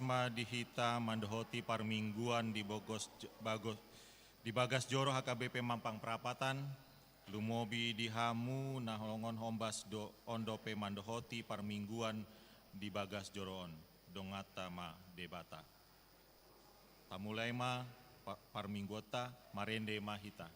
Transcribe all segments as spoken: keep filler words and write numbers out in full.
ma di hita mandohoti parmingguan di bogos, bagos, di bagas joro H K B P Mampang Prapatan, lumobi di hamu na longon hombas do, on dope mandohoti parmingguan di bagas joro on, donganta ma Debata. Tamulai ma pa-, parmingguonta, marende ma hita.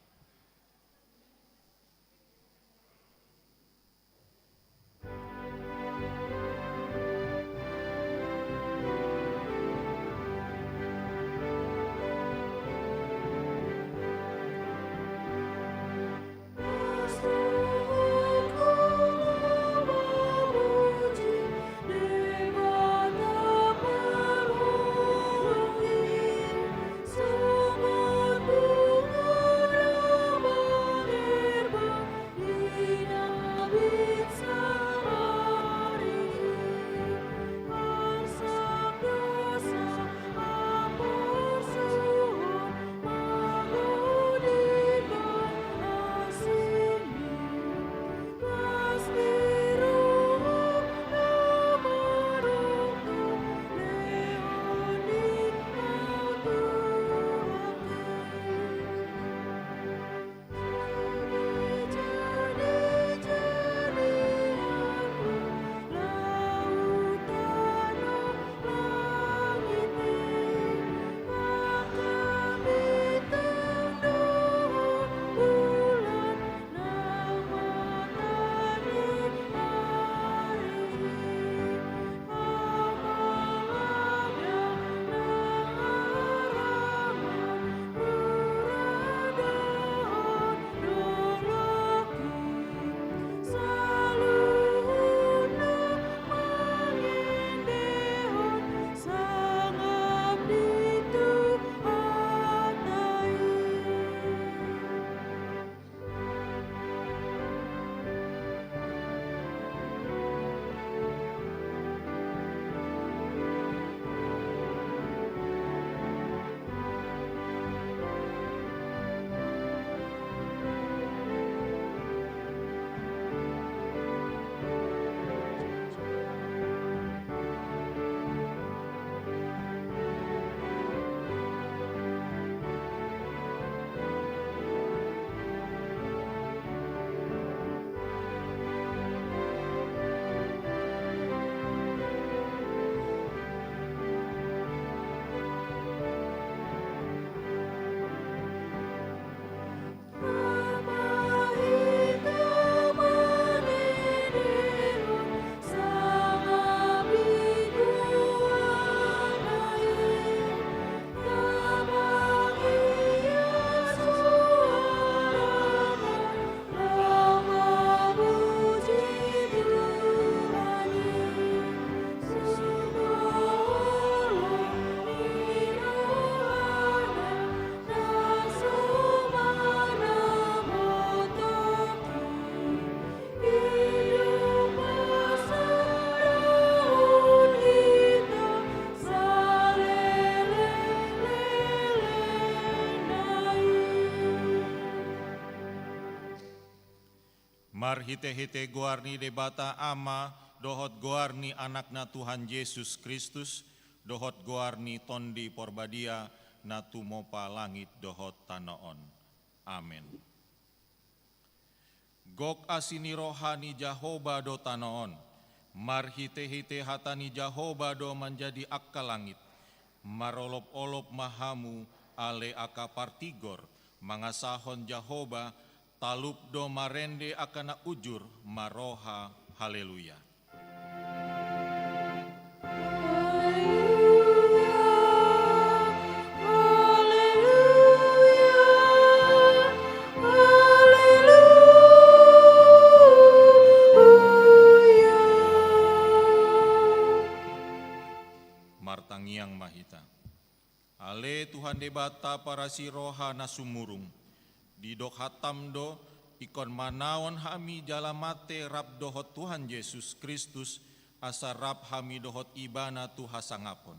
Marhitehite goar ni Debata Ama, dohot goar ni Anakna Tuhan Jesus Kristus, dohot goar ni Tondi Porbadia, na tumopa langit dohot tano on. Amen. Gok asi ni roha ni Jahowa do tano on, marhitehite hata ni Jahowa do manjadi angka langit. Marolopolop ma hamu, ale angka partigor, mangasahon Jahowa, talup do marende angka na ujur, marroha haleluya. Martangiang ma hita. Ale Tuhan Debata parasi roha na sumurung, didok hataM do, ingkon manaon hami jala mate rap dohot Tuhan Jesus Kristus, asa rap hami dohot Ibana tu hasangapon.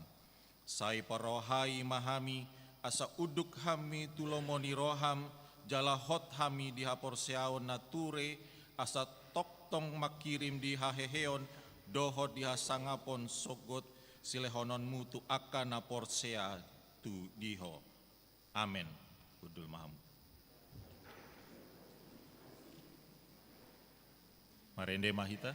Sai parrohai ma hami, asa unduk hami tu lomo ni rohaM, jala hot hami di haporseaon na ture, asa tongtong mangkirim di haheheon dohot di hasangapon sogot silehononmu tu angka na porsea tu di Ho. Amen. Hundul ma hamu. Marende ma hita.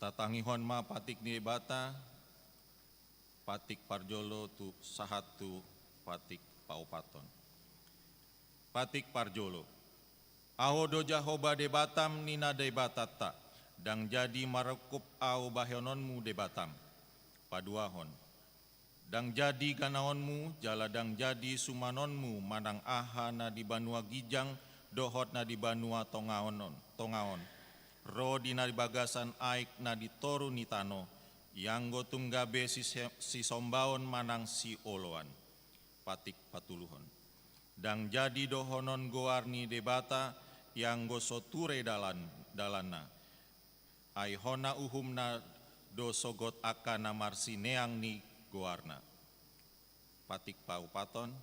Tatangihon ma patik ni Debata, patik parjolo tu sahat tu patik paopathon. Patik parjolo. Ahu do Jahowa Debatam, ninna Debatanta, ndang jadi marungkub ahu bahenonmu Debatam. Paduahon. Ndang jadi ganaonmu, jala ndang jadi sumanonmu manang aha na di banua ginjang dohot na di banua tongaon, tongaon, ro di na di bagasan aek na di toru ni tano, ianggo tung gabe sise-, sisombaon manang sioloan. Patik patoluhon. Ndang jadi dohonon goar ni Debata, ianggo so ture dalan, dalanna. Ai hona uhumna do sogot angka na marsineang ni goarna. Patik paopathon.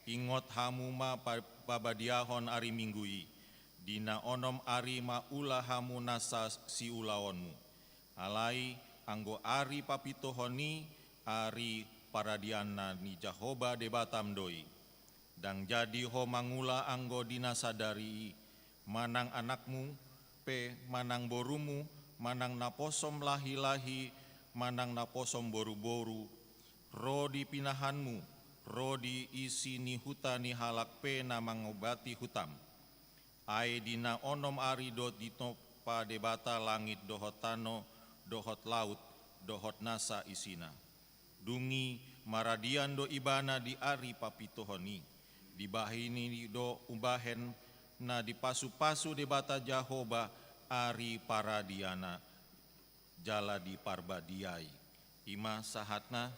Ingot hamu ma pa-, pabadiahon ari Minggu i, di na onom ari ma ula hamu nasa siulaonmu. Alai anggo ari papituhon i, ari paradianna ni Jahowa Debatam do i. Ndang jadi ho mangula anggo di na sadari i, manang anakmu pe, manang borumu, manang naposom lahi-lahi, manang naposom boru-boru, ro di pinahanmu, ro di isi ni huta ni halak pe na mangobati hutam. Ai di na onom ari do dinompa Debata langit dohot tano, dohot laut, dohot nasa isina. Dung i maradian do ibana di ari papituhon i. Dibahen i do umbahen na dipasu-pasu Debata Jahowa ari paradianna. jala diparbadiai. I ma sahatna.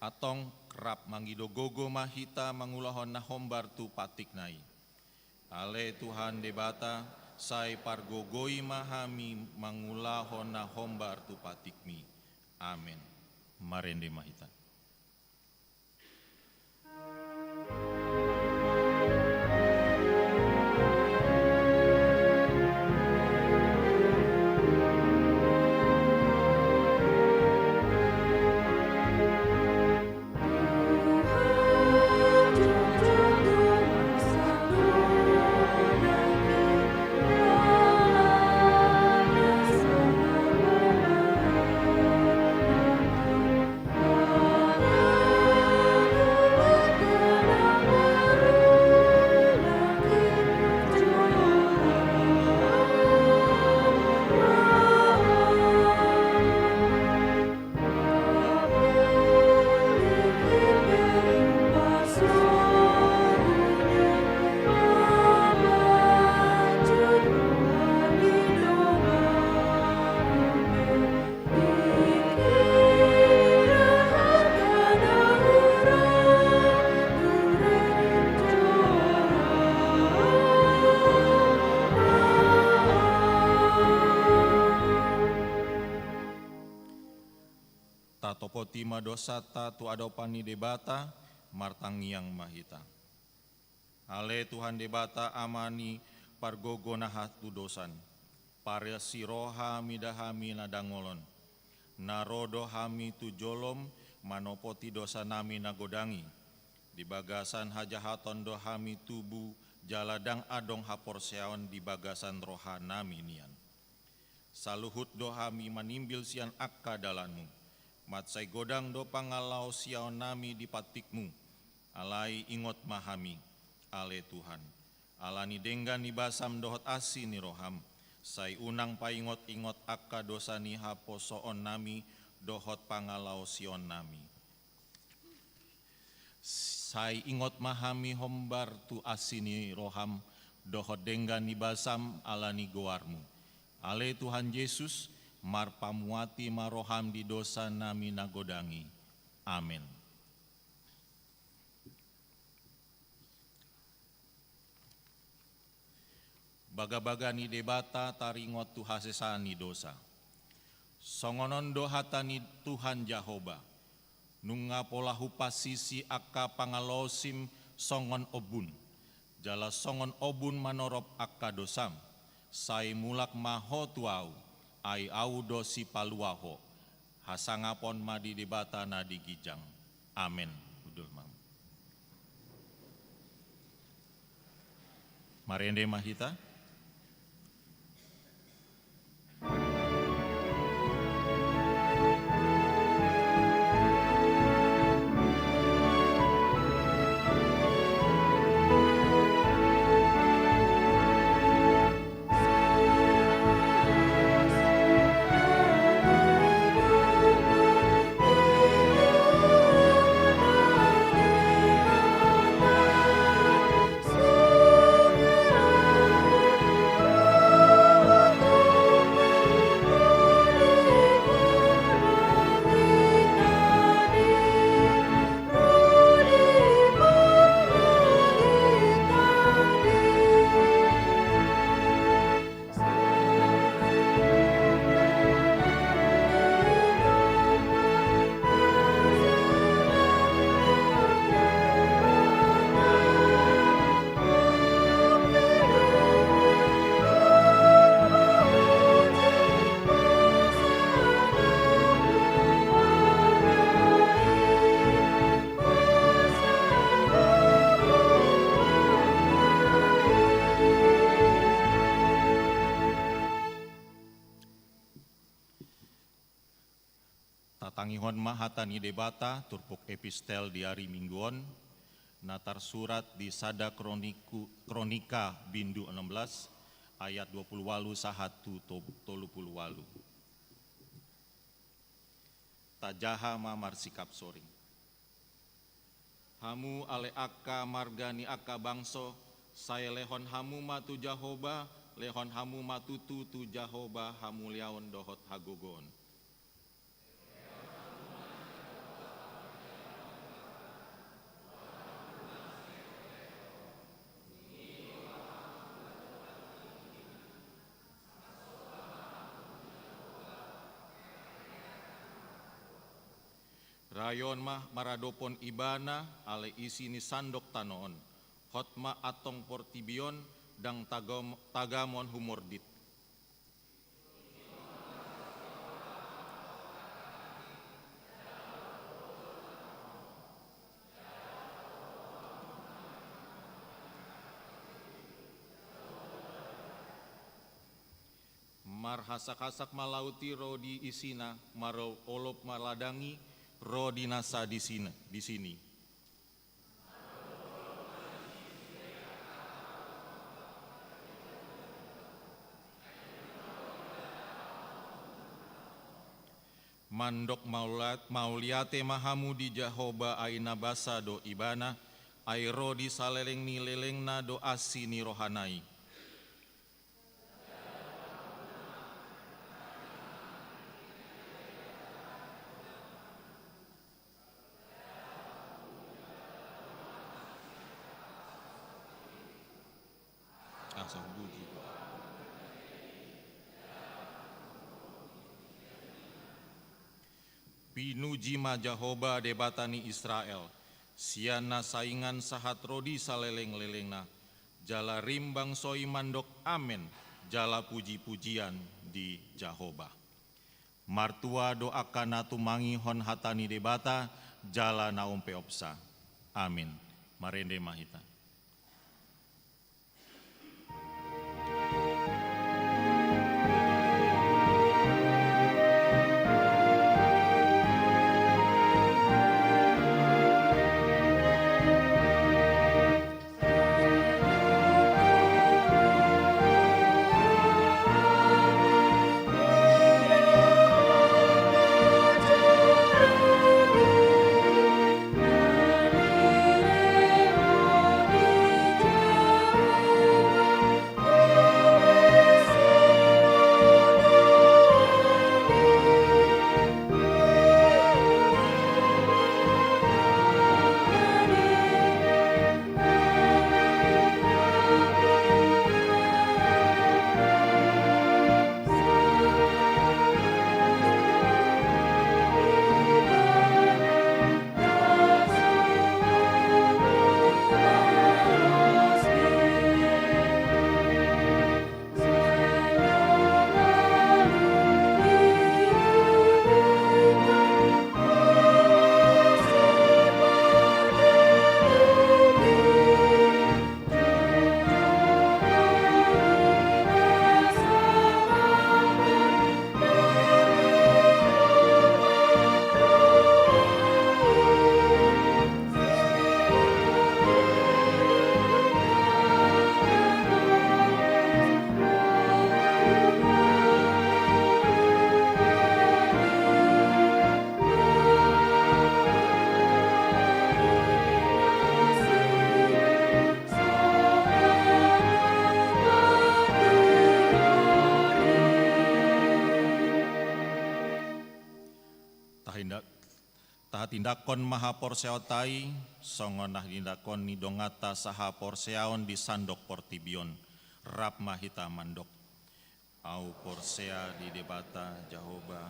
Antong rap mangido gogo ma hita mangulahon na hombar tu patikna i. Ale Tuhan Debata, sai pargogoi ma hami mangulahon na hombar tu patikmi. Amen. Marende ma hita. Tatopoti ma dosanta tu adopan ni Debata, martangiang ma hita. Ale Tuhan Debata, Ama ni pargogo na hatudosan, parasi roha mida hami na dangol on. Na ro do hami tu jolom manopoti dosanami na godang i. Di bagasan hajahaton do hami tubu, jala ndang adong haporseaon di bagasan rohanami nian. Saluhut do hami manimbil sian angka dalanmu. Mansai godang do pangalaosiaonnami di patikmu. Alai ingot ma hami, ale Tuhan. Ala ni denggan ni basam dohot asi ni roham, sai unang paingot-ingot angka dosa ni haposoonnami dohot pangalaosionnami. Sai ingot ma hami hombar tu asi ni roham dohot denggan ni basam ala ni goarmu. Ale Tuhan Jesus, marpamuati ma roham di dosanami na godang i. Amen. Bagabaga ni Debata taringot tu hasesaan ni dosa. Songon on do hata ni Tuhan Jahowa: Nunga pola hupansisi angka pangalaosim songon ombun, jala songon ombun manorop angka dosam. Sai mulak ma ho tu Ahu, ai Ahu do Sipalua ho. Hasangapon ma di Debata na di ginjang. Amen. Hundul ma. Marende ma hita. Tatangihon ma hata ni Debata, turpuk epistel di ari Minggu on, na tarsurat di Sada Kroniku-, Kronika bindu enam belas, ayat dua puluh walu sahat tu to-, tolu pulu walu. Tajaha ma marsikap soring. Hamu ale angka marga ni angka bangso, sai lehon hamu ma tu Jahowa Lehon hamu ma tutu tu Jahoba hamuliaon dohot hagogoon. Rayon ma maradophon Ibana, ale isi ni sandok tano on. Hot ma antong portibi on, ndang tagam-, tagamon humordit. Marhasak-hasak ma laut i ro di isina, marolop ma ladang i ro di nasa di sini, di sini. Mandok mauliat-, mauliate ma hamu di Jahoba, ai na basa do Ibana, ai ro di saleleng ni lelengna do asi ni rohana i. Asa puji. Pinuji ma Jahoba Debata ni Israel, sian na saingan sahat ro di saleleng-lelengna, jala rimbang soi mandok amen, jala puji-pujian di Jahoba. Martua do angka na tumangihon hata ni Debata, jala na umpeopsa. Amin. Marende ma hita. Tahinda-, tahatindangkon ma haporseaonta i, songon na hinindangkon ni donganta sahaporseaon di sandok portibi on, rap ma hita mandok. Ahu porsea di Debata Jahowa,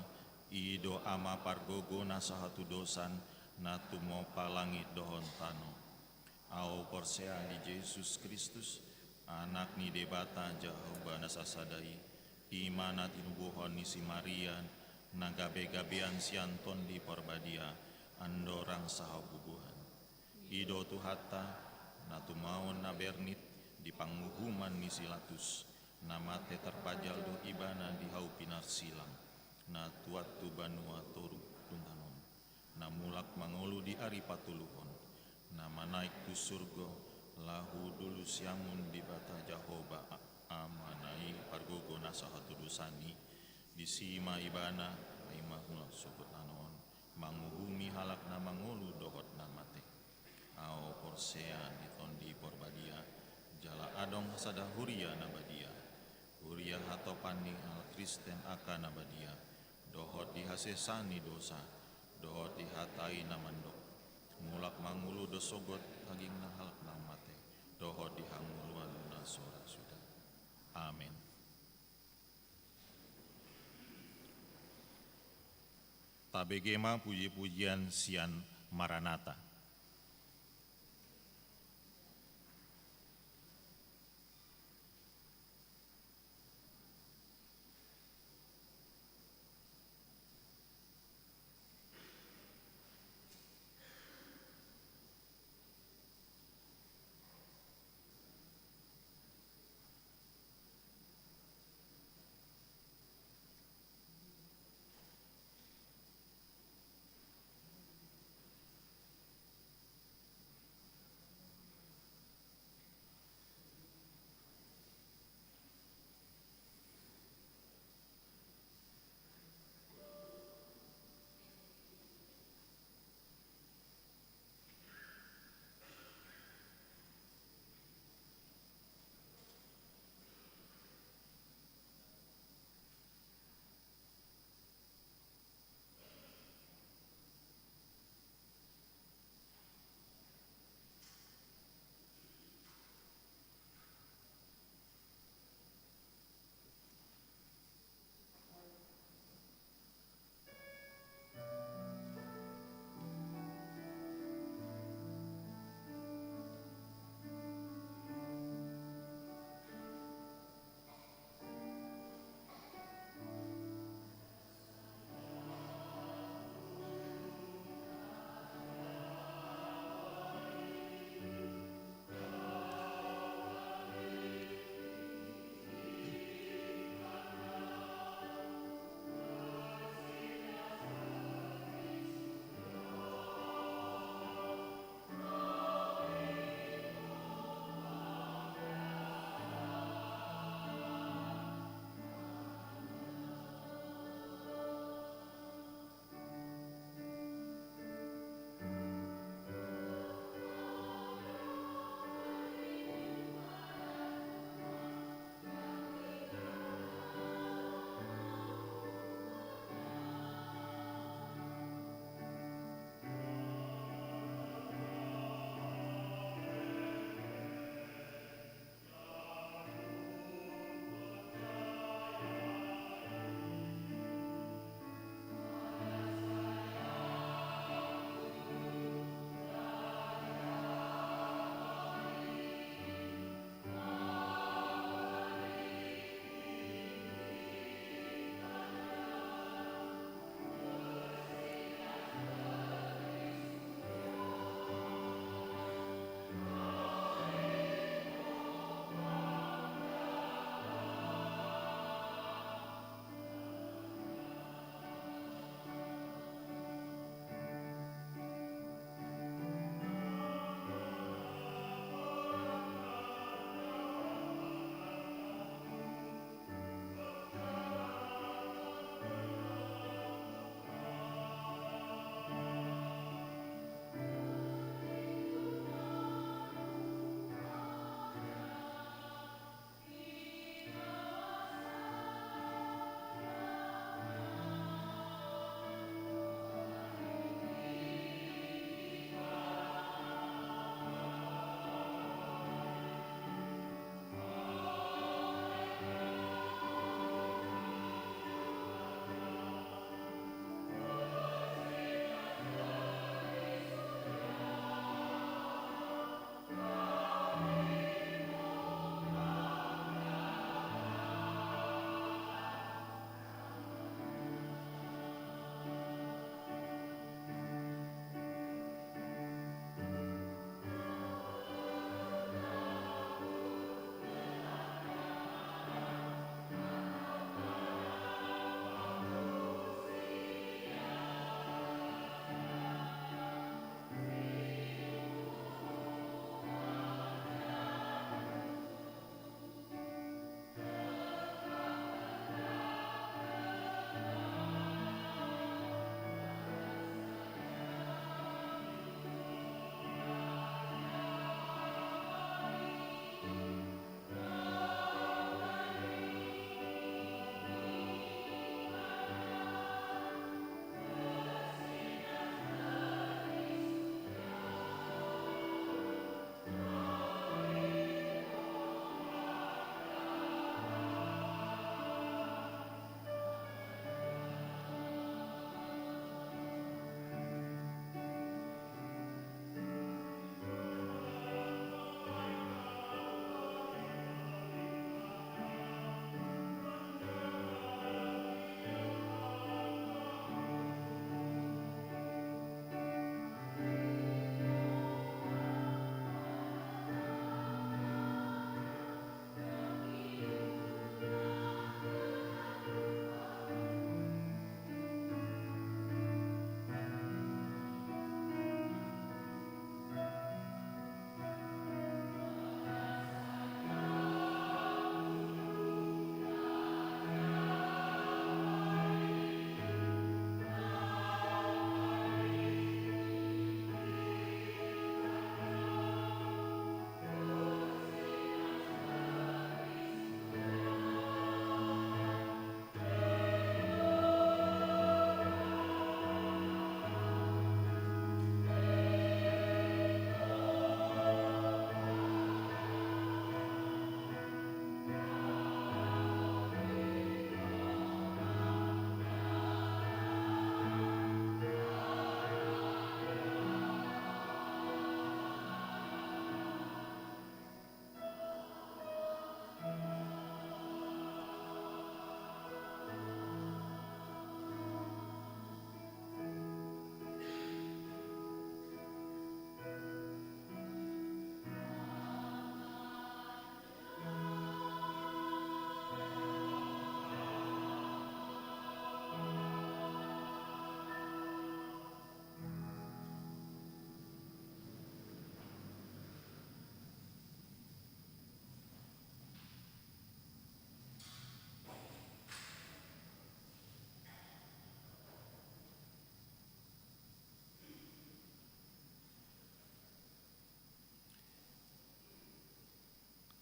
i do Ama pargogo na sahatudosan, na tumompa langit dohot tano. Ahu porsea di Jesus Kristus, Anak ni Debata Jahowa na sasada i, i ma na tinubuhon ni si Maria, na gabegabean sian Tondi Parbadia, andorang sahat bubuhan. I do Tuhanta, na tumaon na bernit di panguhuman ni si Latus, na mate tarpajal do Ibana di hau pinarsilang, na tuat tu banua toru dung tano on, na mulak mangolu di ari patoluhon, na manaek tu surgo, laho dolok siamun Debata Jahowa, A-, Amana i pargogo na sahatudosan i, disi ma Ibana, ai ma mulak sogot tano on, manguhumi halak na mangolu dohot na mate. Ahu porsea di Tondi Parbadia, jala adong sada huria na badia, Huria hatopan ni halak Kristen angka na badia, dohot di hasesaan ni dosa, dohot di hata i na mandok: Mulak mangolu do sogot daging ni halak na mate, dohot di hangoluan na so ra suda. Amen. Tabege ma puji-pujian sian Maranata.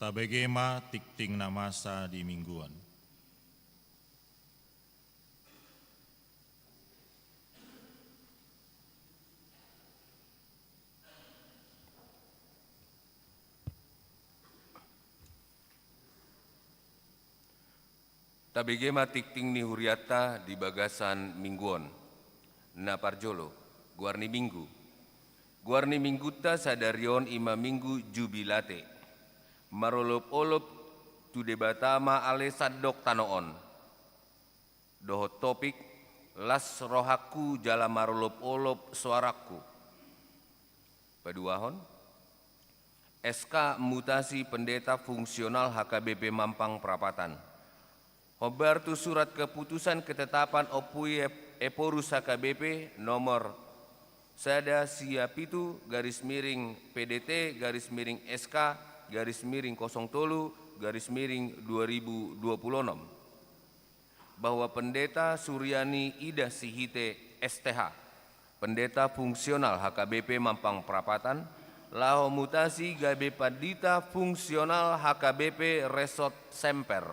Tabege ma tingting na masa di minggu on. Tabege ma tingting ni hurianta di bagasan minggu on. Na parjolo, goar ni minggu. Goar ni minggunta sadari on i ma minggu Jubilate. Marolopolop tu Debata ma ale sandok tano on. Dohot topik, las rohangku jala marolopolop soarangku. Paduahon, S K mutasi pendeta fungsional H K B P Mampang Prapatan. Hombar tu surat keputusan ketetapan Ompui Ep-, Ephorus H K B P nomor sada sia pitu garis miring P D T garis miring S K garis miring kosong tolu garis miring dua ribu dua puluh enam. Bahwa Pendeta Suryani Ida Sihite, S T H, pendeta fungsional H K B P Mampang Prapatan, laho mutasi gabe pandita fungsional H K B P Resort Semper.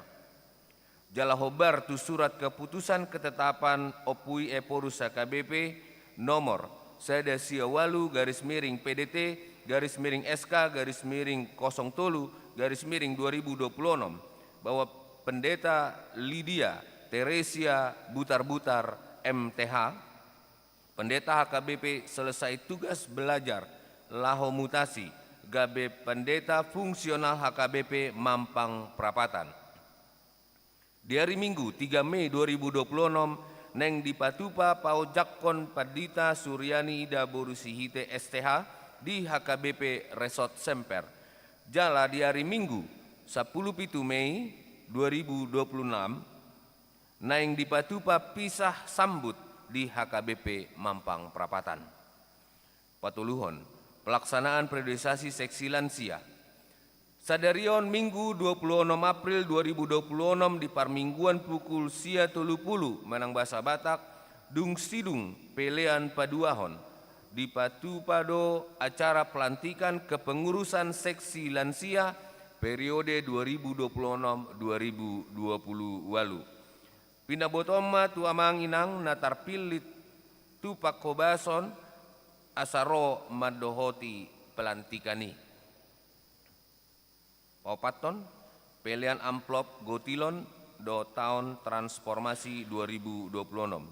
Jala hombar tu surat keputusan ketetapan Ompui Ephorus H K B P nomor sada sia ualu garis miring P D T garis miring S K garis miring kosong tolu garis miring dua ribu dua puluh enam, bahwa Pendeta Lydia Theresia Butarbutar, M T H, pendeta H K B P selesai tugas belajar, laho mutasi gabe pendeta fungsional H K B P Mampang Prapatan. Di ari Minggu, tiga Mei dua ribu dua puluh enam, naeng dipatupa paojakkon Pandita Suryani Ida boru Sihite, S T H, di H K B P Resort Semper. Jala di ari Minggu, sampulu pitu Mei dua ribu dua puluh enam, naeng dipatupa pisah sambut di H K B P Mampang Prapatan. Patoluhon, pelaksanaan priorisasi seksi lansia. Sadari on Minggu dua puluh enam April dua ribu dua puluh enam di parmingguan pukul sia tolu pulu manang bahasa Batak, dung sidung pelean paduahon. Dipatupa do acara pelantikan kepengurusan seksi lansia periode dua ribu dua puluh enam dua ribu dua puluh ualu. Pinabotohon ma tu amang inang na tarpillit tu panghobason asa ro mandohoti pelantikan i. Paopathon, pelean amplop gotilon dohot taon transformasi dua ribu dua puluh enam.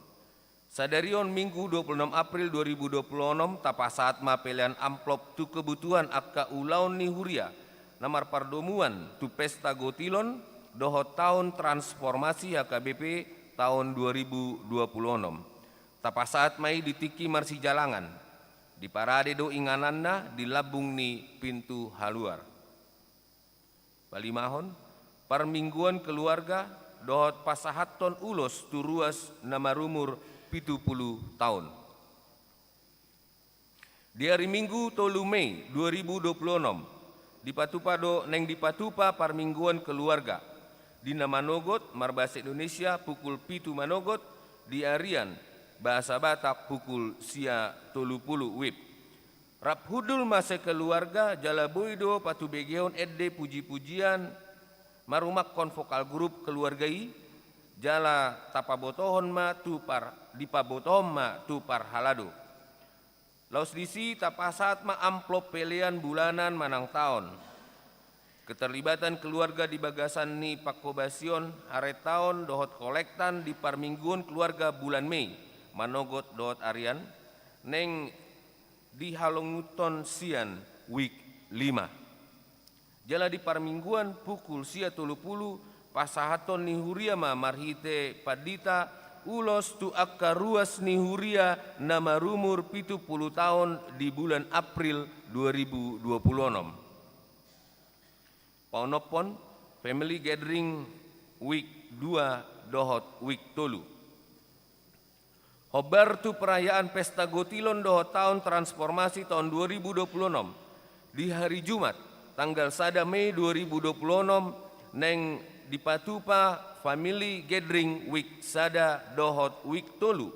Sadari on Minggu dua puluh enam April dua ribu dua puluh enam tapasahat ma pelean amplop tu kebutuhan angka ulaon ni huria na marpardomuan tu pesta gotilon dohot taon transformasi H K B P taon dua ribu dua puluh enam. Tapasahat ma i di tingki marsijalangan. Diparade do ingananna di lambung ni pintu haluar. Palimahon, parmingguan keluarga dohot pasahathon ulos tu ruas na marumur pitu pulu taon. Di ari Minggu tolu Mei dua ribu dua puluh enam, dipatupa do, naeng dipatupa parmingguan keluarga. Di na manogot marbahasa Indonesia pukul pitu manogot, di arian bahasa Batak pukul sia tolu pulu wib. Rap hundul ma sekeluarga jala boi do patubegehon ende puji-pujian marumakkon vokal grup keluarga i, jala tapabotohon ma tu par-, dipabotohon ma tu parhalado. Laos disi tapasahat ma amplop pelean bulanan manang taon. Keterlibatan keluarga di bagasan ni panghobasion harentaon dohot kolektan di parmingguon keluarga bulan Mei, manogot dohot arian, naeng dihalongunhon sian wik lima. Jala di parmingguan pukul sia tolu pulu, pasahathon ni huria ma marhite pandita ulos tu angka ruas ni huria na marumur pitu pulu taon di bulan April dua ribu dua pulu onom. Paonomhon, family gathering wik dua dohot wik tolu. Hombar tu perayaan pesta gotilon dohot taon transformasi taon dua ribu dua pulu onom, di hari Jumat, tanggal sada Mei dua ribu dua pulu onom, naeng dipatupa family gathering wik sada dohot wik tolu,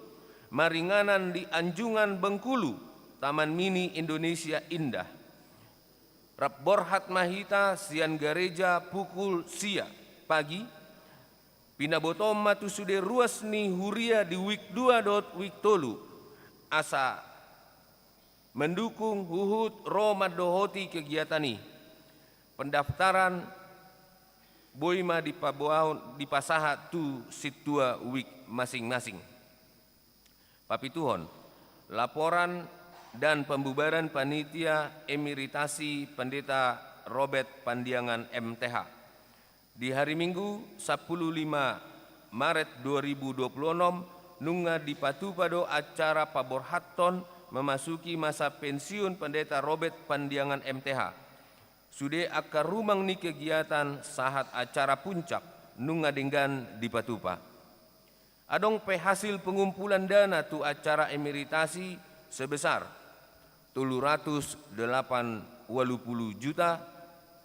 maringanan di Anjungan Bengkulu, Taman Mini Indonesia Indah. Rap borhat ma hita sian gareja pukul sia pagi, pinabotoon ma tu sude ruas ni huria di wik dua dohot wik tolu, asa mandukung huhut ro mandohoti kegiatan i. Pendaftaran boi ma dipaboahon, dipasahat tu sintua wik masing-masing. Papituhon, laporan dan pembubaran panitia emeritasi Pendeta Robert Pandiangan M T H. Di hari Minggu, sampulu lima Maret dua ribu dua puluh onom, nunga dipatupa do acara paborhathon memasuki masa pensiun Pendeta Robert Pandiangan M T H. Sude angka rumang ni kegiatan sahat acara puncak nunga denggan dipatupa. Adong pe hasil pengumpulan dana tu acara emeritasi sebesar tolu ratus delapan walu pulu juta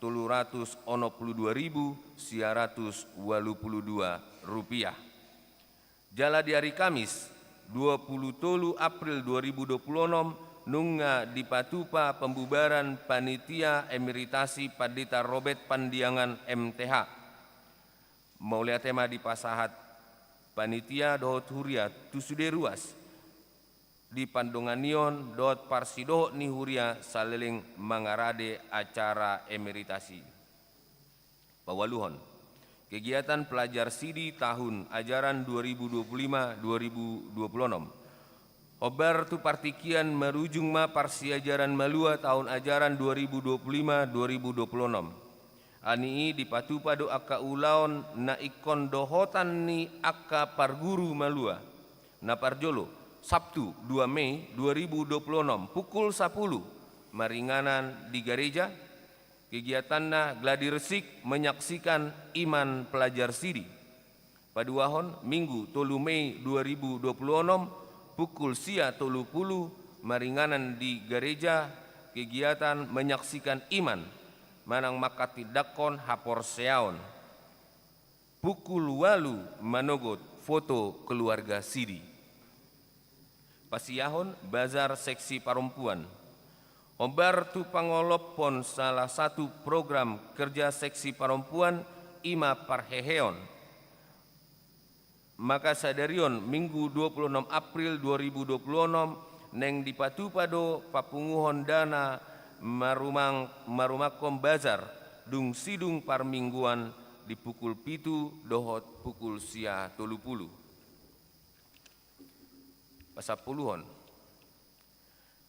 tolu ratus onom pulu dua ribu sia ratus walu pulu dua rupiah. Jala di ari Kamis, dua pulu tolu April dua ribu dua puluh onom, nunga dipatupa pembubaran panitia emeritasi Pandita Robert Pandiangan M T H. Mauliate ma dipasahat panitia dohot huria tu sude ruas di pandonganion dohot parsidohot ni huria saleleng mangarade acara emeritasi. Paualuhon, kegiatan pelajar sidi tahun ajaran dua ribu dua puluh lima dua ribu dua puluh enam. Hombar tu partingkian marujung ma parsiajaran malua tahun ajaran dua ribu dua puluh lima dua ribu dua puluh enam. Ani i dipatupa do angka ulaon na ingkon dohotan ni angka parguru malua. Na parjolo, Sabtu dua Mei dua ribu dua puluh enam, pukul sapuluh, maringanan di gareja. Kegiatanna gladi resik menyaksikan iman pelajar sidi. Paduahon, Minggu tolu Mei dua ribu dua puluh onom, pukul sia tolu pulu, maringanan di gareja, kegiatan menyaksikan iman manang manghatindanghon haporseaon. Pukul ualu manogot foto keluarga sidi. Pasiahon bazar seksi parompuan. Hombar tu pangolophon salah satu program kerja seksi parompuan, i ma parheheon. Maka sadarion Minggu dua puluh enam April dua ribu dua puluh enam, naeng dipatupa do papunguhon dana marumang-, marumanghon bazar dung sidung parmingguan di pukul pitu dohot pukul sia tolu pulu. Pasampuluhon.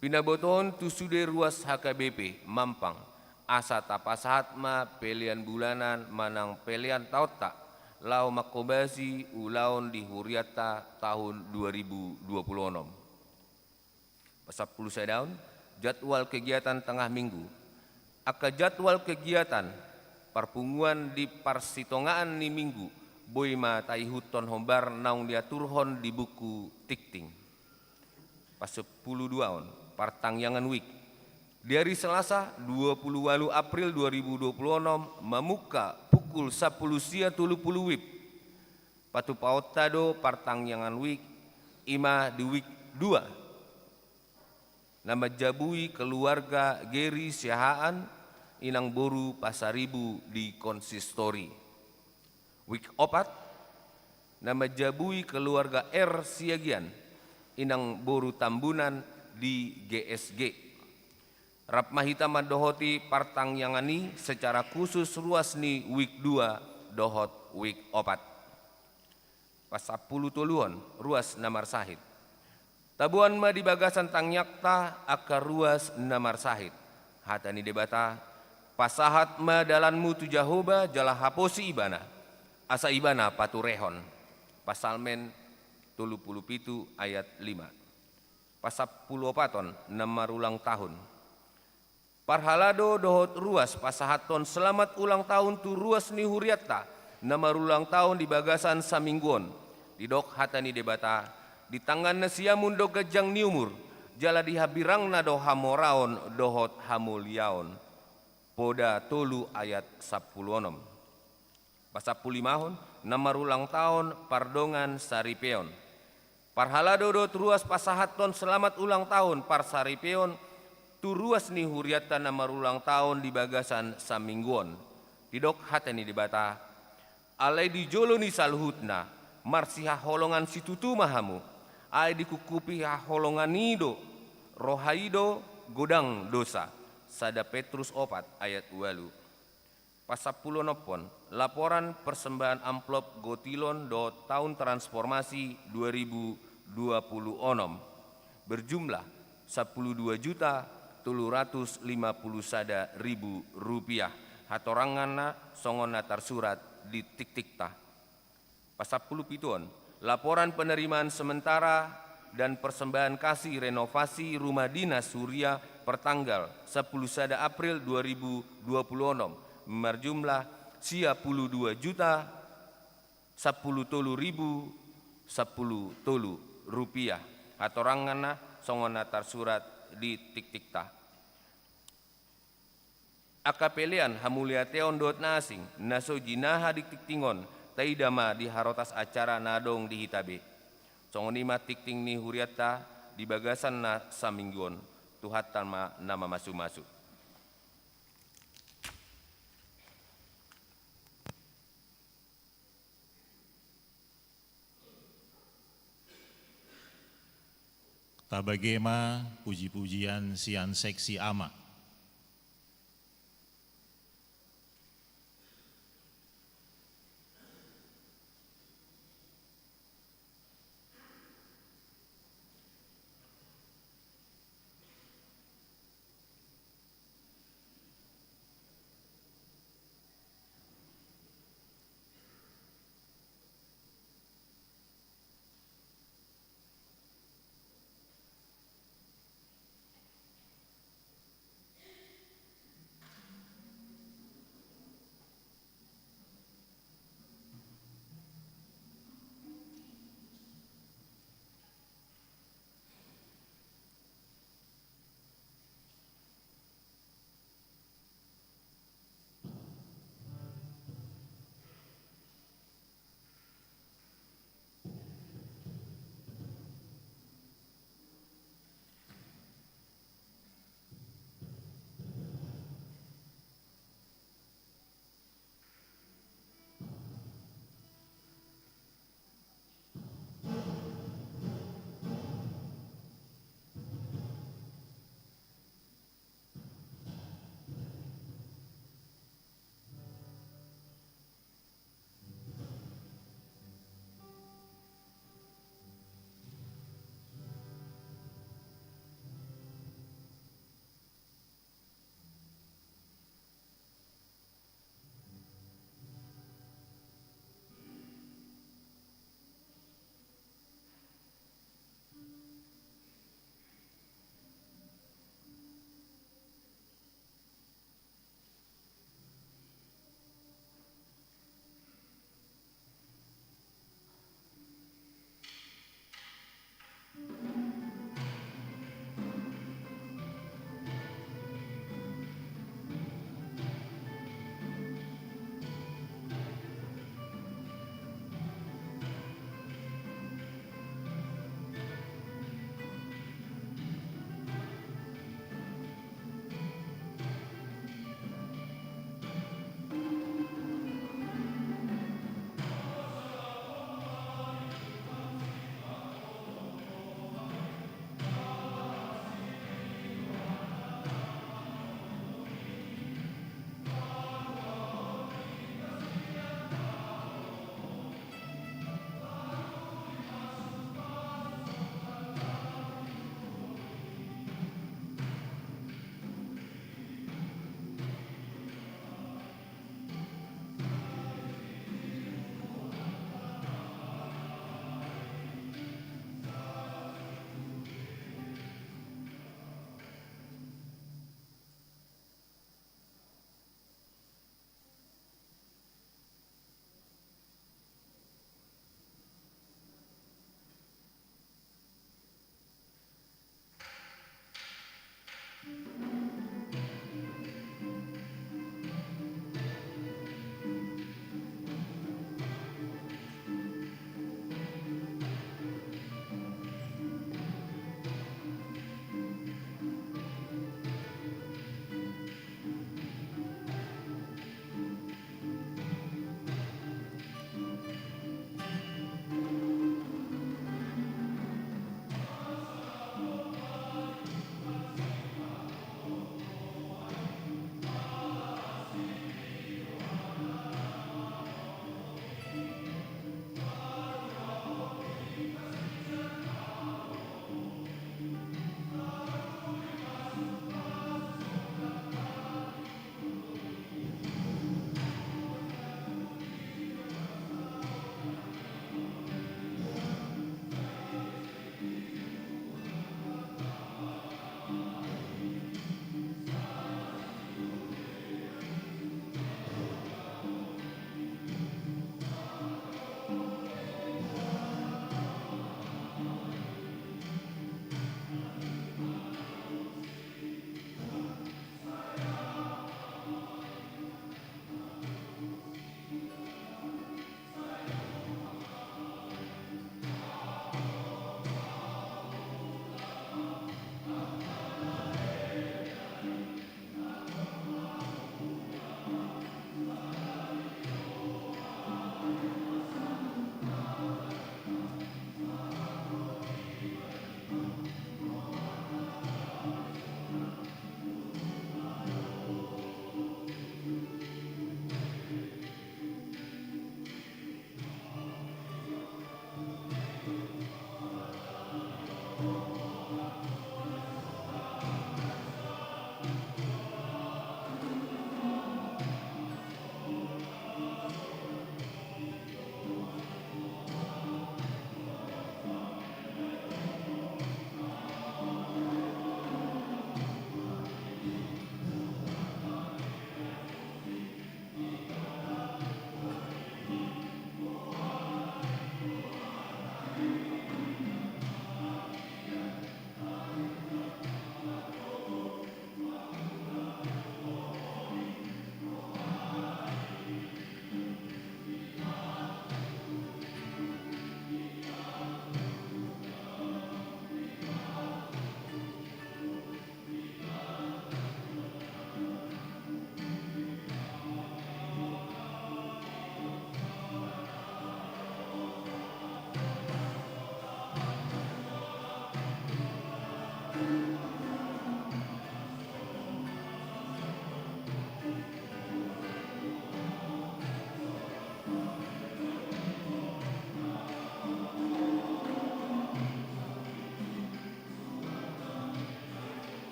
Pinabotoon tu sude ruas H K B P Mampang, asa tapasahat ma pelean bulanan manang pelean taonta, laho manghobasi ulaon di hurianta tahun dua ribu dua puluh onom. Pasampulu sadaon, jadwal kegiatan tengah minggu. Angka jadwal kegiatan parpunguan di parsitongaan ni minggu, boi ma taihuthon hombar naung diaturhon di buku tingting. Pasampulu duaon, partangiangan wik. Di ari Selasa, dua pulu ualu April dua ribu dua puluh onom, mamungka pukul sampulu sia tolu pulu wib. Patupaonta do partangiangan wik, i ma di wik dua. Na manjabui keluarga Geri Siahaan, inang boru Pasaribu di konsistori. Wik opat, na manjabui keluarga R Siagian, inang boru Tambunan di G S G. Rap ma hita mandohoti partangiangan i secara khusus ruas ni wik dua dohot wik opat. Pasampulu toluhon, ruas na marsahit. Taboan ma di bagasan tangiangta angka ruas na marsahit. Hata ni Debata, pasahat ma dalanmu tu Jahowa jala haposi Ibana, asa Ibana paturehon. Psalmen tolu pulu pitu ayat lima. Pasampulu opaton, na marulang tahun. Parhalado dohot ruas pasahathon selamat ulang tahun tu ruas ni hurianta na marulang tahun di bagasan saminggu on. Didok hata ni Debata, di tangan na siamun do ganjang ni umur, jala di hambirangna do hamoraon dohot hamuliaon. Poda tolu ayat sampulu onom. Pasampulu limahon, na marulang tahun pardongan saripeon. Parhalado dohot ruas pasahathon selamat ulang tahun parsaripeon tu ruas ni hurianta na marulang taon di bagasan saminggu on. Didok hata ni Debata: Alai di jolo ni saluhutna, marsihaholongan situtu ma hamu, ai dikungkupi haholongan i do, roha i do godang dosa. Sada Petrus opat ayat ualu. Pasampuluonophon, laporan persembahan amplop gotilon dohot taon transformasi dua ribu dua puluh onom, berjumlah sampulu dua juta tolu ratus lima puluh sada ribu rupiah, hatoranganna songon na tarsurat di tiktikta. Pasampulupituon, laporan penerimaan sementara dan persembahan kasih renovasi rumah dinas huria pertanggal sampulu sada April dua ribu dua puluh onom, marjumlah sia pulu dua juta sampulu tolu ribu sampulu tolu rupiah, hatoranganna songon na tarsurat di tiktikta. Angka pelean, hamuliateon dohot na asing na so jinaha di tingting on, taida ma di harotas acara na adong di hita be. Songon i ma tingting ni hurianta di bagasan na saminggu on. Tuhanta ma na mamasumasu. Tabage ma pujipujian sian seksi ama.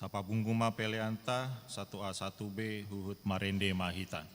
Pabunggu ma peleanta, satu A satu B, huhut marende ma hita.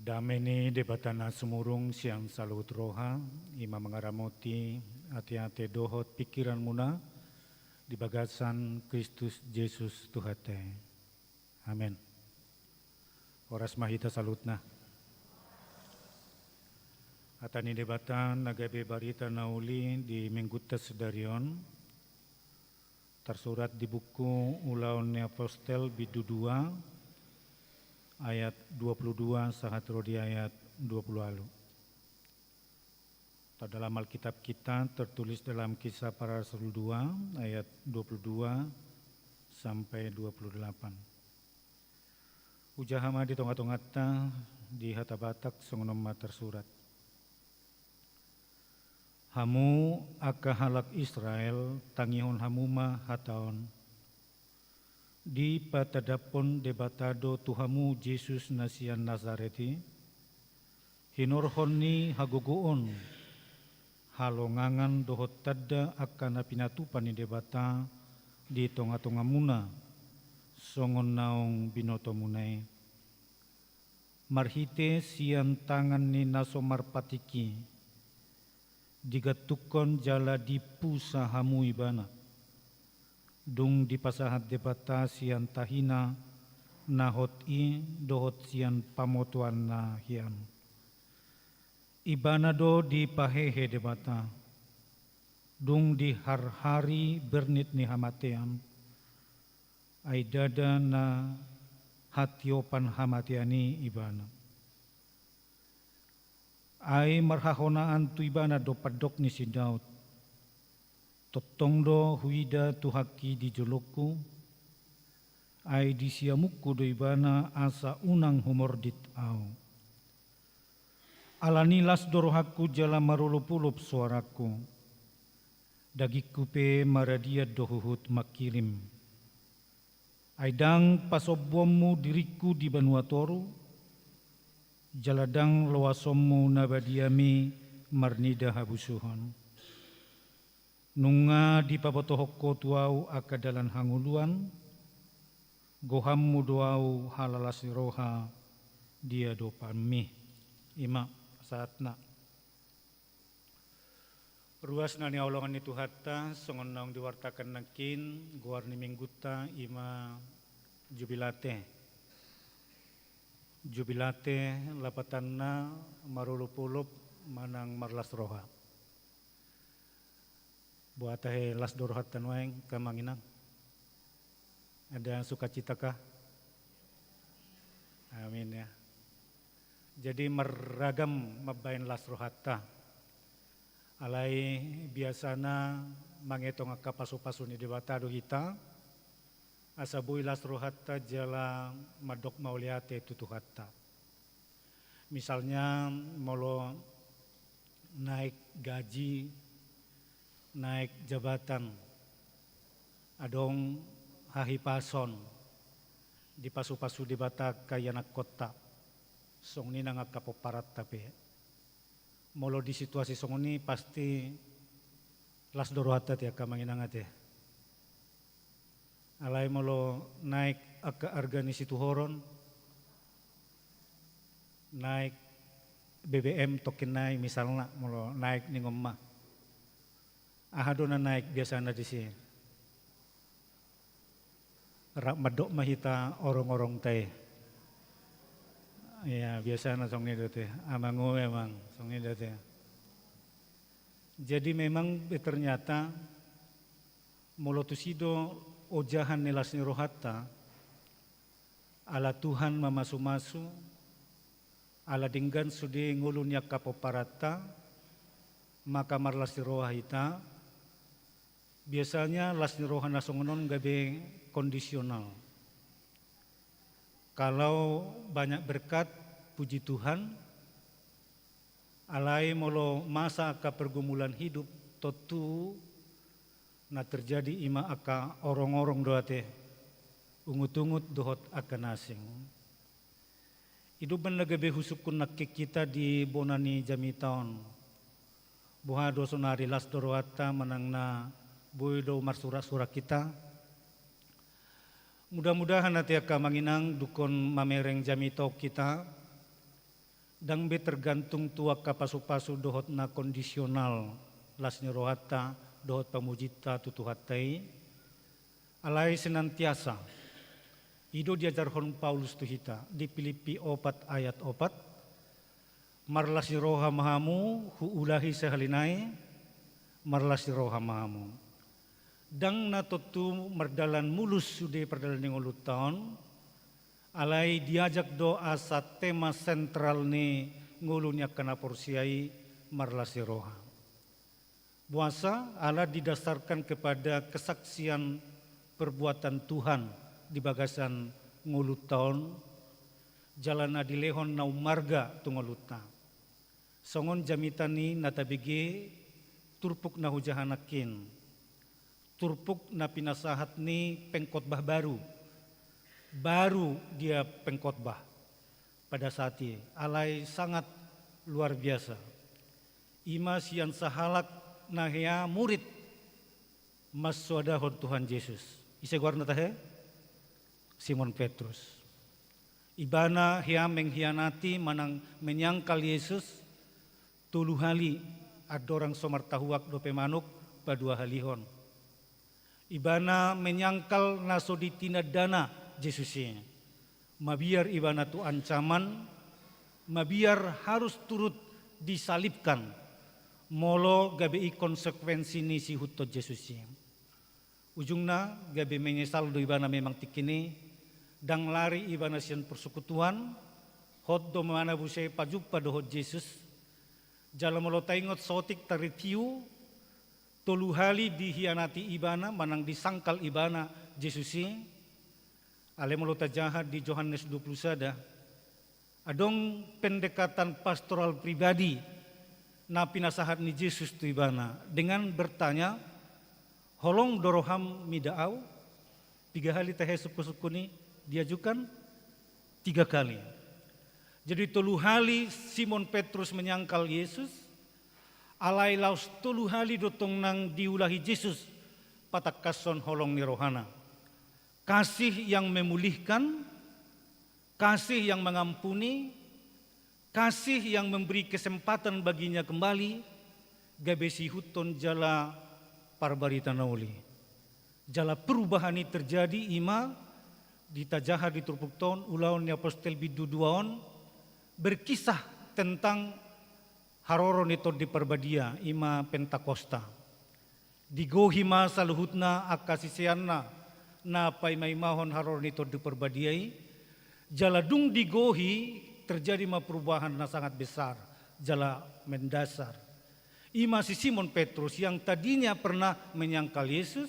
Dame ni Debata na sumurung sian saluhut roha, i ma mangaramoti ateate dohot pingkiranmuna di bagasan Kristus Jesus Tuhanta i. Amen. Horas ma hita saluhutna. Hata ni Debata na gabe barita na uli di Minggunta sadari on, tarsurat di buku Ulaon ni Apostel, bindu dua, ayat dua puluh dua sahat ro di ayat dua puluh ualu. Atau dalam Alkitab kita tertulis dalam Kisah Para Rasul dua ayat dua puluh dua sampai dua puluh delapan. Hujaha ma di tongatonganta di hata Batak, songon on ma tarsurat. Hamu angka halak Israel, tangihon hamu ma hata on. Dipatadaphon Debata do tu hamu Jesus na sian Nasaret i, hinorhon ni hagogoon, halongangan dohot tanda angka na pinatupa ni Debata di tonga-tongamuna, songon naung binotomuna i. Marhite sian tangan ni na so marpatik i, digantungkon jala dipusa hamu ibana. Dung dipasahat Debata sian tahina na hot i dohot sian pamotoanna hian. Ibana do dipahehe Debata, dung diharhari bernit ni hamatean, ai ndada na hatiopan hamatean i ibana. Ai marhahonaan tu ibana do pandok ni si Daud: Tongtong do huida Tuhanki di jolongku, ai di siamunku do ibana asa unang humordit ahu. Alani las do rohangku jala marolop-olop soarangku, dagingku pe maradian do huhut mangkirim. Ai ndang pasombuonmu diringku di banua toru, jala ndang loasonmu na badiami marnida habusuhon. Nunga dipabotohon Ho tu ahu angka dalan hangoluan, gohanMu do ahu halalas ni roha di adopanMi. I ma sahatna. Ruas na nihaholongan ni Tuhanta, songon naung diwartakan nangkin, goar ni minggunta i ma Jubilate. Jubilate lapatanna marolop-olop manang marlas roha. Boha tahe las do rohanta nuaeng, angka amang inang? Ada sukacita kah? Amin ya. Jadi marragam mambaen las rohanta. Alai biasana mangetong angka pasu-pasu ni Debata do hita, asa boi las rohanta jala mandok mauliate tu Tuhanta. Misalnya molo naek gaji, naek jabatan, adong hahipason, dipasu-pasu Debata angka ianakhonta, songon i nang angka pomparanta pe. Molo di situasi songon i pasti las do rohanta te angka amang inang ate. Alai molo naek angka arga ni situhoron, naek B B M tongkin nai misalna, molo naek ningon ma. Aha do na naek biasana disi? Rap mandok ma hita orong-orongta i. Ia, biasana songon i do te. Amang, ue amang, songon i do te. Jadi memang, eh, ternyata molo tusi do ojahan ni las ni rohanta, ala Tuhan mamasu-masu, ala denggan sude ngolu ni angka pomparanta, maka marlas ni roha hita. Biasanya las ni roha na songon on gabe kondisional. Kalau banyak berkat, puji Tuhan. Alai molo masa angka pergumulan hidup, tontu na terjadi i ma angka orong-orong do ate, ungut-ungut dohot angka na asing. I do umbahen na gabe husungkun nangkin hita di bona ni jamita on. Boha do, sonari las do rohanta manang na boi do marsurak-surak hita? Mudah-mudahan ate angka amang inang, dungkon mamereng jamita on hita, ndang be tergantung tu angka pasu-pasu dohot na kondisional las ni rohanta dohot pamujinta tu Tuhanta i, alai senantiasa. I do diajarhon Paulus tu hita di Pilippi opat ayat opat: Marlas ni roha ma hamu, huulahi sahali nai, marlas ni roha ma hamu. Ndang na tontu mardalan mulus sude pardalan ni ngolunta on, alai diajak do asa tema sentral ni ngolu ni angka na porsea i marlas ni roha. Boasa? Ala didasarkan kepada kesaksian perbuatan Tuhan di bagasan ngolunta on, jala na dilehon na ummarga tu ngolunta. Songon jamita ni na tabege turpuk na hujaha nangkin, turpuk na pinasahat ni pengkhotbah baru. Baru dia pengkhotbah pada saat i, alai sangat luar biasa. I ma sian sahalak na hea murid Mansoadahon Tuhan Jesus. Ise goarna tahe? Simon Petrus. Ibana hea mengkhianati manang menyangkal Yesus tolu hali, andorang so martahuak dope manuk paduahalihon. Ibana menyangkal na so ditinandana Jesus i. Mabiar ibana tu ancaman, mabiar harus turut disalibkan, molo gabe i konsekuensi ni siihuthon Jesus i. Ujungna, gabe menyesal do ibana memang tingki i, ndang lari ibana sian persekutuan, hot do ibana muse pajumpa dohot Jesus, jala molo taingot saotik tareview, tolu hali dikhianati ibana, manang disangkal ibana Jesus i, alai molo tajaha di Johannes dua puluh sada, adong pendekatan pastoral pribadi na pinasahat ni Jesus tu ibana dengan bertanya, "Holong do roham mida ahu?" Piga hali tahe sungkun-sungkun i diajukan? Tiga kali. Jadi tolu hali Simon Petrus menyangkal Yesus, alai laos tolu hali do tong nang diulahi Jesus patangkashon holong ni rohana. Kasih yang memulihkan, kasih yang mengampuni, kasih yang memberi kesempatan baginya kembali, gabe siihuthon jala parbarita na uli. Jala perubahan i terjadi, ima ditajaha di turpukta on, Ulaon ni Apostel bindu dua on, berkisah tentang haroro ni Tondi Parbadia, ima Pentakosta. Digohi ma saluhutna angka siseanna na paimaimahon haroro ni Tondi Parbadia i, jala dung digohi, terjadi ma perubahan na sangat besar jala mendasar. Ima si Simon Petrus yang tadinya pernah menyangkal Yesus,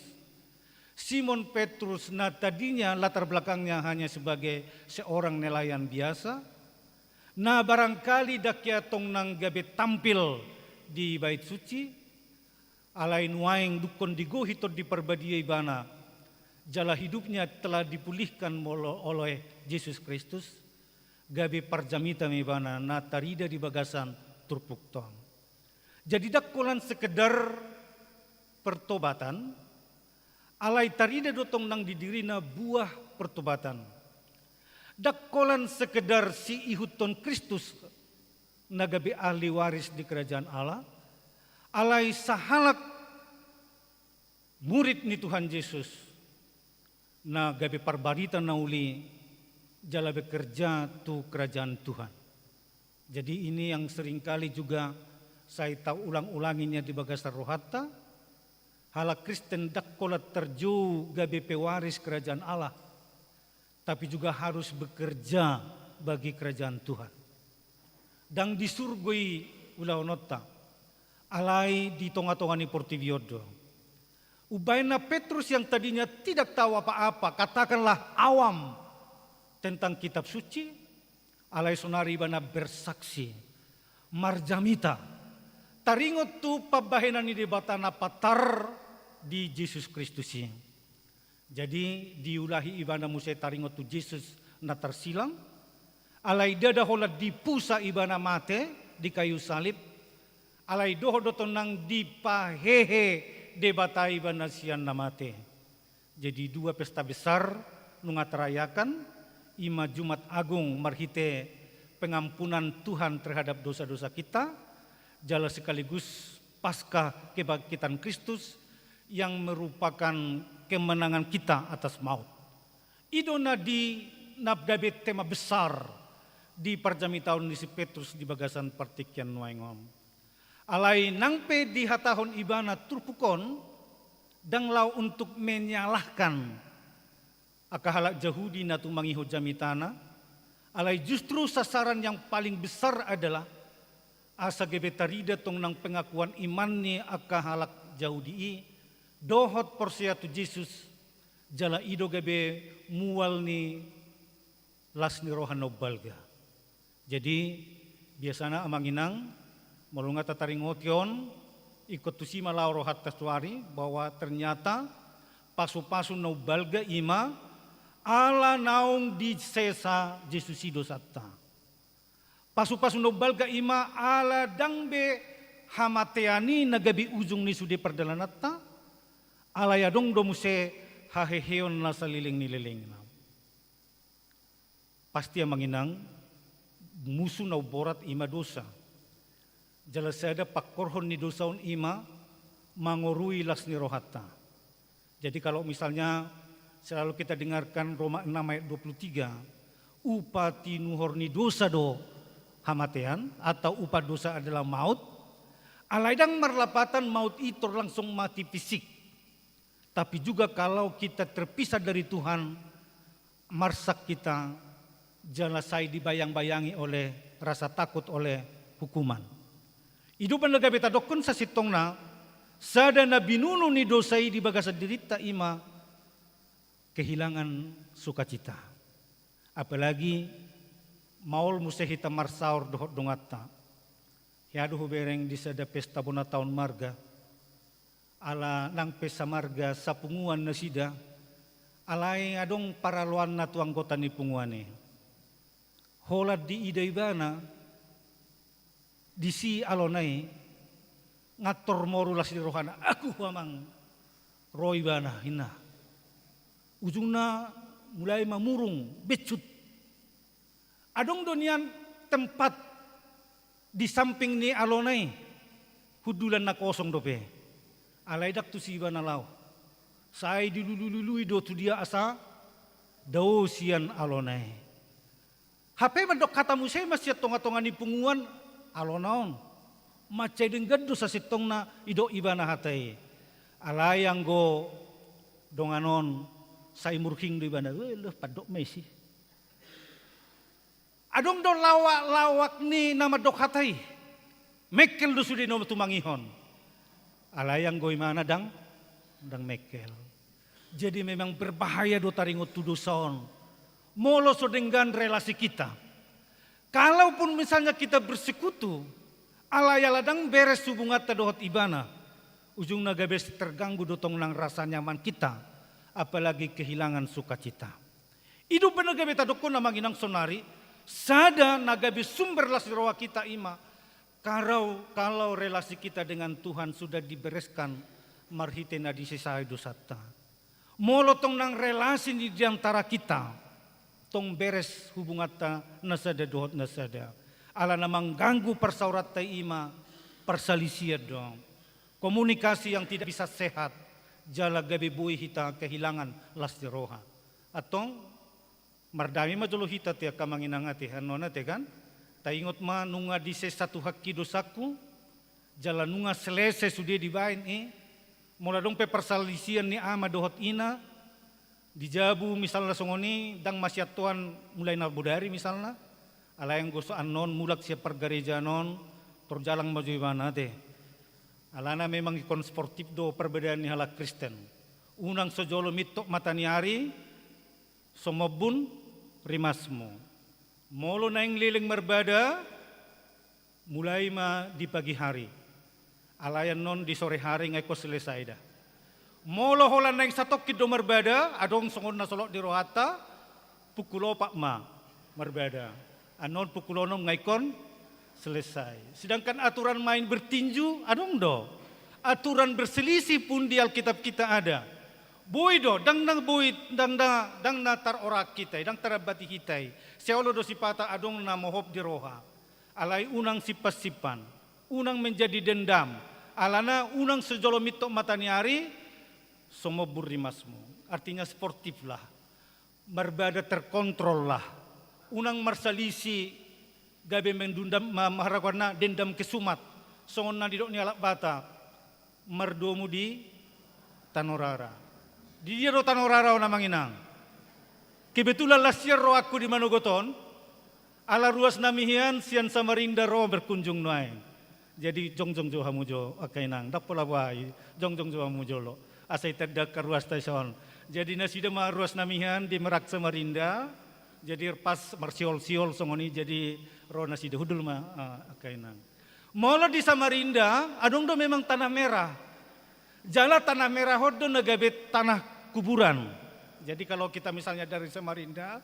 Simon Petrus na tadinya latar belakangnya hanya sebagai seorang nelayan biasa, na barangkali ndang hea tong nang gabe tampil di Bait Suci, alai nuaeng dungkon digohi Tondi Parbadia ibana, jala hidupnya telah dipulihkan molo-, oleh Jesus Kristus, gabe parjamita ma ibana na tarida di bagasan turpukta on. Jadi ndang holan sekedar pertobatan, alai tarida do tong nang di dirina buah pertobatan. Ndang holan sekedar siihuthon Kristus na gabe ahli waris di kerajaan Allah, alai sahalak murid ni Tuhan Jesus na gabe parbarita na uli jala bekerja tu kerajaan Tuhan. Jadi ini yang seringkali juga sai taulang-ulangi nian di bagasan rohanta, halak Kristen ndang holan tarjou gabe pewaris kerajaan Allah, tapi juga harus bekerja bagi kerajaan Tuhan. Ndang di surgo i ulaonta, alai di tonga-tonga ni portibi on do. Umbahen na Petrus yang tadinya tidak tahu apa-apa, katakanlah awam tentang kitab suci, alai saonari ibana bersaksi, marjamita, taringot tu pambahenan ni Debata na patar di Jesus Kristus i. Jadi diulahi ibana muse taringot tu Jesus na tarsilang, alai ndada holan dipusa ibana mate di kayu salib, alai dohot do tong nang dipahehe Debata ibana sian na mate. Jadi dua pesta besar nunga tarayakan, ima Jumat Agung marhite pengampunan Tuhan terhadap dosa-dosa kita, jala sekaligus Paskah kebangkitan Kristus yang merupakan kemenangan kita atas maut. I do na di, na gabe tema besar di parjamitaon ni si Petrus di bagasan partingkian nuaeng on. Alai nang pe dihatahon ibana turpuk on, ndang laho untuk menyalahkan angka halak Jahudi na tumangihon jamitana, alai justru sasaran yang paling besar adalah asa gabe tarida tong nang pengakuan iman ni angka halak Jahudi i dohot porsea tu Jesus, jala i do gabe mual ni las ni roha na umbalga. Jadi, biasana amang inang, molo nunga tataringoti on, ingkon tusi ma laho rohanta saonari, bahwa ternyata pasu-pasu na umbalga ima ala naung disesa Jesus i dosanta. Pasu-pasu na umbalga ima ala ndang be hamatean i na gabe ujung ni sude pardalananta, Alai adong do muse haheheon na saleleng ni lelengna. Pasti amang inang, musu na umborat i ma dosa. Jala sada pangkorhon ni dosa on i ma mangorui las ni rohanta. Jadi kalau misalnya selalu kita dengarkan Roma enam ayat dua puluh tiga, upa tinuhor ni dosa do hamatean, atau upa dosa adalah maut, alai ndang marlapatan maut i tor langsung mati fisik. Tapi juga kalau kita terpisah dari Tuhan, marsak hita jala sai dibayang-bayangi oleh rasa takut oleh hukuman. I do umbahen na gabe tadokkon sasintongna, sada na binunu ni dosa i di bagasan dirinta i ma kehilangan sukacita. Apalagi maol muse hita marsaor dohot donganta. Hea do hubereng di sada pesta bona taon marga. Ala nang pe samarga sapunguan nasida, alai adong paraloanna tu anggota ni punguan i. Holan diida ibana, disi alona i, ngantor moru las ni rohana, "Agu amang, ro ibana," ninna. Ujungna mulai ma murung, becut. Adong do nian tempat di samping ni alona i, hundulan na kosong dope. Alai ndang tusi ibana laho. Sai dilului-lului do tu dia asa dao sian alona i. Hape mandok hata muse ma sian tonga-tonga ni punguan, alona on. Mansai denggan do sasintongna didok ibana hata i. Alai anggo dongan on sai murhing do ibana, "Weh, loh, pandok ma i si." Adong do lawak-lawak ni na mandok hata i. Mengkel do sude na tumangihon. Alai anggo ibana ndang, ndang mengkel. Jadi memang berbahaya do taringot tu dosa on. Molo so denggan relasi kita. Kalaupun misalnya kita bersekutu, alai ala ndang beres hubunganta dohot ibana, ujungna gabe terganggu do tong nang rasa nyaman kita, apalagi kehilangan sukacita. I do umbahen na gabe tadokkon amang inang saonari, sada na gabe sumber las ni roha kita i ma, kalau, kalau relasi kita dengan Tuhan sudah dibereskan marhite na disesai dosanta. Molo tong nang relasi ni di antara kita, tong beres hubunganta na sada dohot na sada. Ala na mangganggu parsaoranta i ma parsalisian do. Komunikasi yang tidak bisa sehat, jala gabe boi hita kehilangan las ni roha. Antong, mardame ma jolo hita ate angka amang inang ate, annon ate kan? Taingot ma nunga disesa Tuhanki dosangku, jala nunga selesai sude dibaen i, molo adong pe parsalisian ni ama dohot ina, di jabu misalna songon i, ndang masiantoan mulai na bodari misalna, alai anggo so annon mulak sian pargarejaan on, tor jalang ma jo ibana ate. Alana memang ingkon sportif do parbadaan ni halak Kristen. Unang so jolo mintok mata ni ari, so mombun rimasmu. Molo naeng leleng marbada, mulai ma di pagi hari. Alai annon di sore hari nga ingkon selesai da. Molo holan naeng satongkin do marbada, adong songon na solot di rohanta, pukul opat ma marbada. Annon pukul onom nga ingkon selesai. Sedangkan aturan main bertinju, adong do. Aturan berselisih pun di Alkitab kita ada. Boi do, ndang na boi, ndang na, ndang na tarorahon hita i, ndang tarambati hita i. Sai olo do sipata adong na mohop di roha. Alai unang simpan-simpan, unang menjadi dendam. Alana unang so jolo mintok mata ni ari, so mombun rimasmu. Artinya sportiflah. Marbada terkontrollah. Unang marsalisi gabe mendundam, ma-, maragonna dendam kesumat. Songon na nidok ni halak Batak. Mardomu di tano rara. Di dia do tano rara on amang inang? Kebetulan las sian rohangku di manogot on, ala ruas nami hian sian Samarinda ro berkunjung nuaeng. Jadi jongjong jo hamu jo angka inang, ndang pola boha i, jongjong jo hamu jolo. Asa itanda angka ruasta i son. Jadi nasida ma ruas nami hian di Merak Samarinda, jadi pas marsiol-siol songon i, jadi ro nasida, hundul ma, ah, angka inang. Molo di Samarinda, adong do memang tanah merah. Jala tanah merah on do na gabe tanah kuburan. Jadi kalau kita misalnya dari Samarinda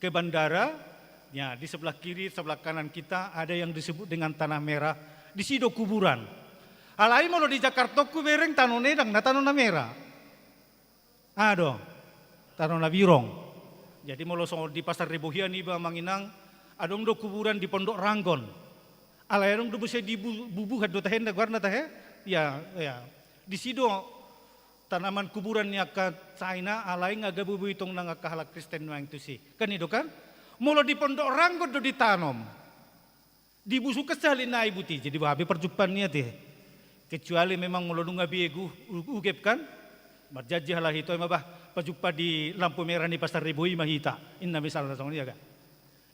ke bandara, ya di sebelah kiri, sebelah kanan kita ada yang disebut dengan tanah merah. Di situ kuburan. Alai molo di Jakarta on hubereng tano na i ndang na tano na merah. Aha do? Tano na birong. Jadi molo songon di Pasar Ribohian iba, Amang Inang, adong do kuburan di Pondok Ranggon. Alai adong do muse di Bu-, Bubuhan do tahe, nda goarna tahe? Ya, ya. Disi do tanaman kuburan ni angka China, alai nga gabe boi tong nang angka halak Kristen nuaeng tusi. Kan i do kan? Molo di Pondok Ranggon do ditanom, dibusuk sahali nai buti, jadi boha be parjumpaan ni i ate. Kecuali memang molo nunga begu, u-, ugep kan? Marjanji halak ito i ma bah, pajumpa di lampu merah ni Pasar Ribohi ma hita. Inna misalna songon i, ya kan?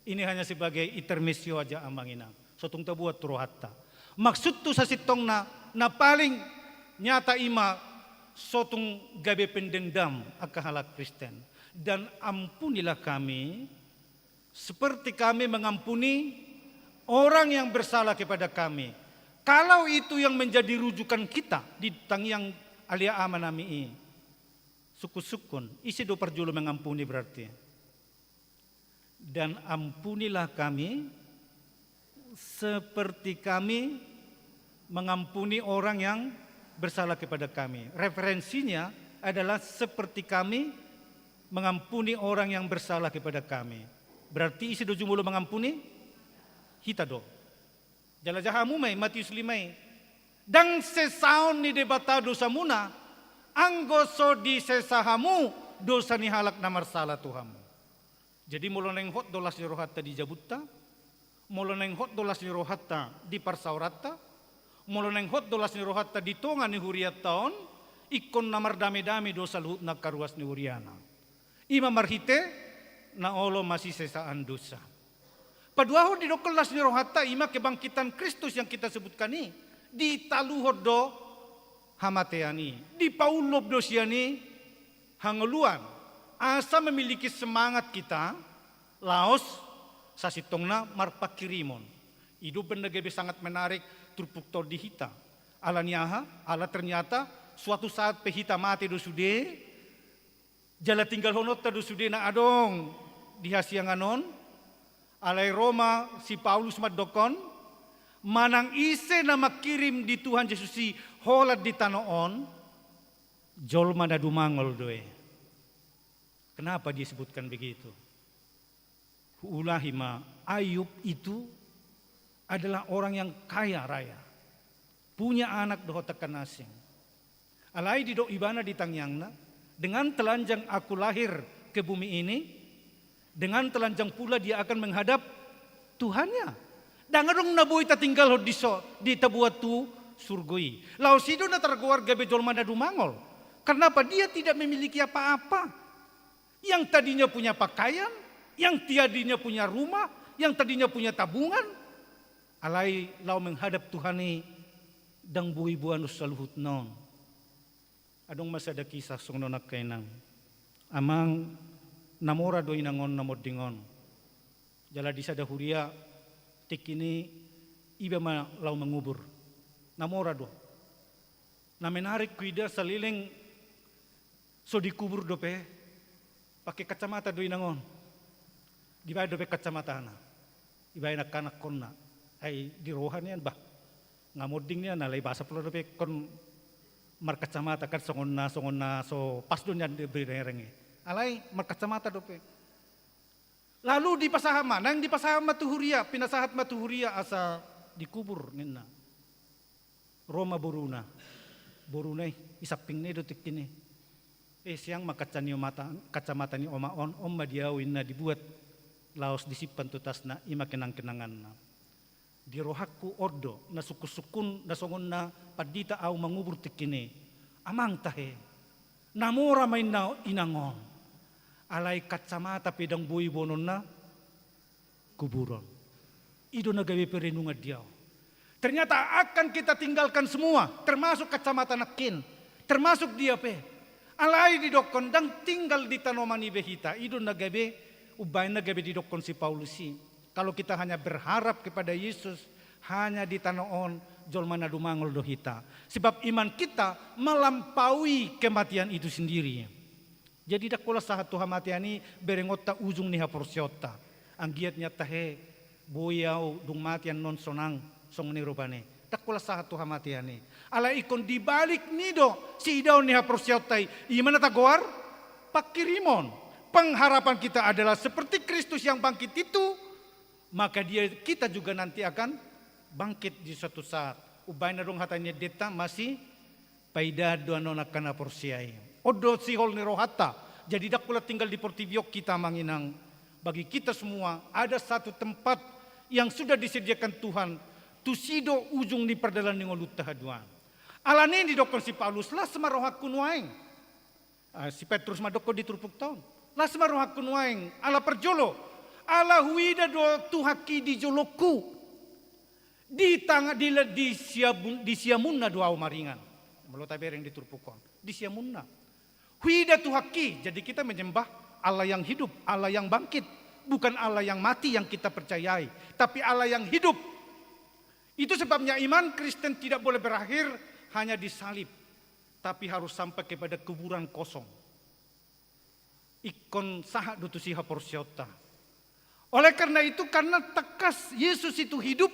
Ini hanya sebagai intermezzo aja, Amang Inang. So tung tabuat tu rohanta. Maksud tu sasintongna, na paling nyata i ma so tung gabe pendendam angka halak Kristen. Dan ampunilah kami, seperti kami mengampuni orang yang bersalah kepada kami. Kalau itu yang menjadi rujukan kita di tangiang Ale Amanami i, sungkun-sungkun, ise do parjolo mengampuni berarti? Dan ampunilah kami seperti kami mengampuni orang yang bersalah kepada kami. Referensinya adalah seperti kami mengampuni orang yang bersalah kepada kami. Berarti ise do jumolo mengampuni? Hita do. Jalaja hamu ma i, Matius lima i. Ndang sesaon ni Debata dosamuna, anggo so disesa hamu dosa ni halak na marsala tu hamu. Jadi molo naeng hot do las ni rohanta di jabunta, molo naeng hot do las ni rohanta di parsaoranta, molo naeng hot do las ni rohanta di tonga ni hurianta on, ingkon na mardame-dame do saluhutna angka ruas ni huriana. I ma marhite na olo masisesaan dosa. Paduahon didokkon las ni rohanta i ma kebangkitan Kristus yang kita sebutkan i, ditaluhon do hamatean i, dipaullop do sian i hangoluan, asa memiliki semangat kita laos sasintongna marpangkirimon. I do umbahen na gabe sangat menarik turpukta on di hita. Ala ni aha? Ala ternyata suatu saat pe hita mate do sude, jala tinggalhononta do sude na adong di hasiangan on. Alai ro ma si Paulus mandokkon, manang ise na mangkirim di Tuhan Jesus i holan di tano on, jolma na dumangol do i. Kenapa dia sebutkan begitu? Huulahi ma, Ayub itu adalah orang yang kaya raya, punya anak dohot angka na asing. Alai didok ibana di tangiangna, dengan telanjang aku lahir ke bumi ini, dengan telanjang pula dia akan menghadap Tuhannya. Ndang adong na boi tatinggalhon dison, di tabuat tu surgo i. Laos i do na targoar gabe jolma na dumangol. Karena apa? Dia tidak memiliki apa-apa. Yang tadinya punya pakaian, yang tadinya punya rumah, yang tadinya punya tabungan, alai laho menghadap Tuhan i ndang boi boanon saluhutna on. Adong ma sada kisah songon on, angka inang. Amang, na mora do inang on na monding on. Jala di sada huria tingki ni iba ma laho mangubur. Na mora do. Na menarik huida saleleng so dikubur dope, pake kacamata do inang on. Dibaen dope kacamatana. Dibaen angka anakkonna. Ai di roha nian bah. Nga monding nian, alai boasa pola dope ingkon markacamata kan, songon na, songon na so pas do nian dibereng i. Alai markacamata dope. Lalu dipasahat ma, naeng dipasahat ma tu huria, pinasahat ma tu huria asa dikubur ninna. Ro ma boruna. Boruna i, di sampingna i do tingki ni. Eh, sian ma kaca ni oma-, kacamata ni oma on, on ma di au inna dibuat laos disimpan tu tasna, i ma kenang-kenanganna. Di rohangku on do, na sungkun-sungkun, na songon na pandita au mangubur tingki ni. Amang tahe. Na mora ma inna inang on. Alai kacamata pe ndang boi boanonna kuburon. I do na gabe perenungan di au. Ternyata akan kita tinggalkan semua, termasuk kacamata nangkin, termasuk dia pe. Alai didokkon ndang tinggal di tano on be hita, i do na gabe, umbahen na gabe didokkon si Paulus i. Kalau kita hanya berharap kepada Yesus, hanya di tano on, jolma na dumangol do hita. Sebab iman kita melampaui kematian itu sendiri. Jadi ndang holan sahat tu hamatean i berengonta ujung ni haporseaonta. Anggiat nian tahe, boi au dung mate annon sonang, songon i rupani. Ndang holan sahat tu hamatean i. Alai ingkon di balik ni do siidaon ni haporseaonta i. I ma na tagoar pangkirimon. Pengharapan kita adalah seperti Kristus yang bangkit itu, maka dia, kita juga nanti akan bangkit di suatu saat. Umbahen adong hata ni endenta, masipaidaon do annon angka na porsea i. On do sihol ni rohanta. Jadi ndang pola tinggal di portibi on hita, amang inang. Bagi kita semua, ada satu tempat yang sudah disediakan Tuhan. Tusi do ujung ni pardalan ni ngolunta haduan. Alani i didokkon si Paulus, las ma rohangku nuaeng. Ah, si Petrus mandokkon di turpukta on, las ma rohangku nuaeng, ala parjolo, ala huida do Tuhanki di jolongku. Di tang-, di, di siamun-, di siamunna do ahu maringan. Molo tabereng di turpuk on, di siamunna. Huida Tuhanki, jadi kita menyembah Allah yang hidup, Allah yang bangkit. Bukan Allah yang mati yang kita percayai, tapi Allah yang hidup. Itu sebabnya iman Kristen tidak boleh berakhir hanya di salib, tapi harus sampai kepada kuburan kosong. Ingkon sahat do tusi haporseaonta. Oleh karena itu, karena tangkas Yesus itu hidup,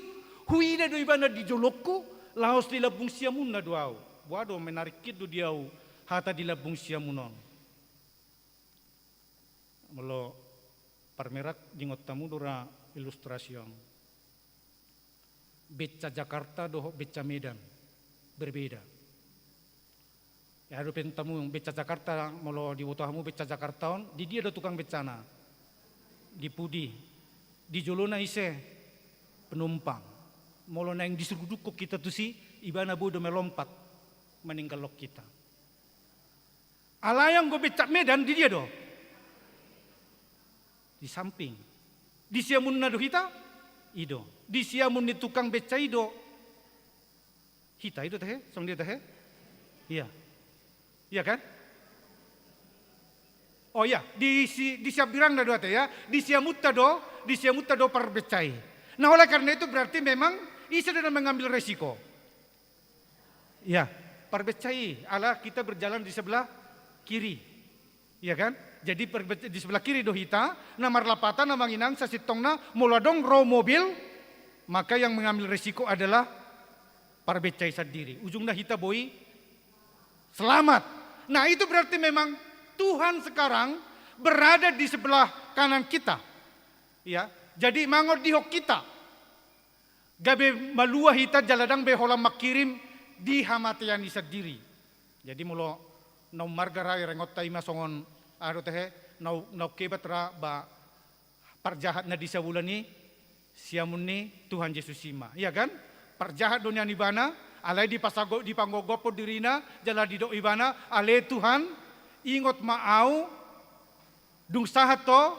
huida do Ibana di jolongku, laos di lambung siamunna do ahu. Boha do, menarik hian do di ahu hata di lambung siamun on. Molo parmerak, diingot hamu do ra ilustrasi on. Benca Jakarta dohot benca Medan, berbeda. Ya, dope tamu benca Jakarta, molo diboto hamu benca Jakarta on, di dia do tukang bencana? Di pudi? Di jolona ise? Penumpang. Molo naeng disurudukkon hita tusi, ibana boi do melompat maninggalhon hita. Alai anggo benca Medan di dia do? Di samping. Di siamunna do hita? I do. Di siamun ni tukang benca i do hita, i do tahe? Songon dia tahe? Iya. Iya kan? Oh iya, di si-, di siambirangna do ate ya. Di siamunta do, di siamunta do parbenca i. Nah, oleh karena itu berarti memang ise do na mengambil resiko? Ya, parbenca i, ala kita berjalan di sebelah kiri. Ya kan? Jadi parbe-, di sebelah kiri do hita, na marlapatan, amang inang, sasintongna molo adong ro mobil, maka yang mengambil resiko adalah parbenca i sandiri. Ujungna hita boi selamat. Nah, itu berarti memang Tuhan sekarang berada di sebelah kanan kita. Ya, jadi mangondihon hita. Gabe malua hita jala ndang be holan mangkirim di hamatean i sandiri. Jadi molo na ummarga ra, irengonta i ma songon, aha do tahe, na u-, na ungkebat ra ba parjahat na di sabola ni siamun ni Tuhan Jesus i ma. Iya kan? Parjahat do nian ibana, alai dipasago-, dipanggogophon dirina, jala didok ibana, ale Tuhan, ingot ma ahu, dung sahat ho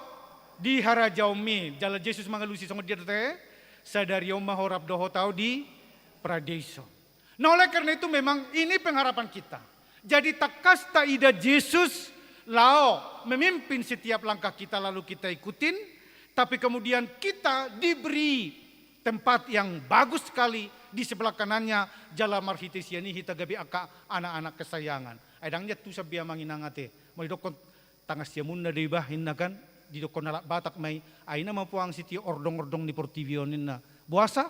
di harajaonmi. Jala Jesus mangalusi songon dia do tahe? Sadari on ma ho rap dohot ahu di paradeiso. Nah, oleh karena itu memang ini pengharapan kita. Jadi tangkas taida Jesus laho memimpin setiap langkah kita lalu kita ikutin, tapi kemudian kita diberi tempat yang bagus sekali di sebelah kanannya, jala marhite sian i hita gabe angka anak-anak kesayangan. Ai ndang nian tu sampe, amang inang, ate. Molo didokkon tangan siamunna do iba, inna kan, didokkon halak Batak ma i, ai nama poang sitio ordong-ordong ni portibi on, inna. Boasa?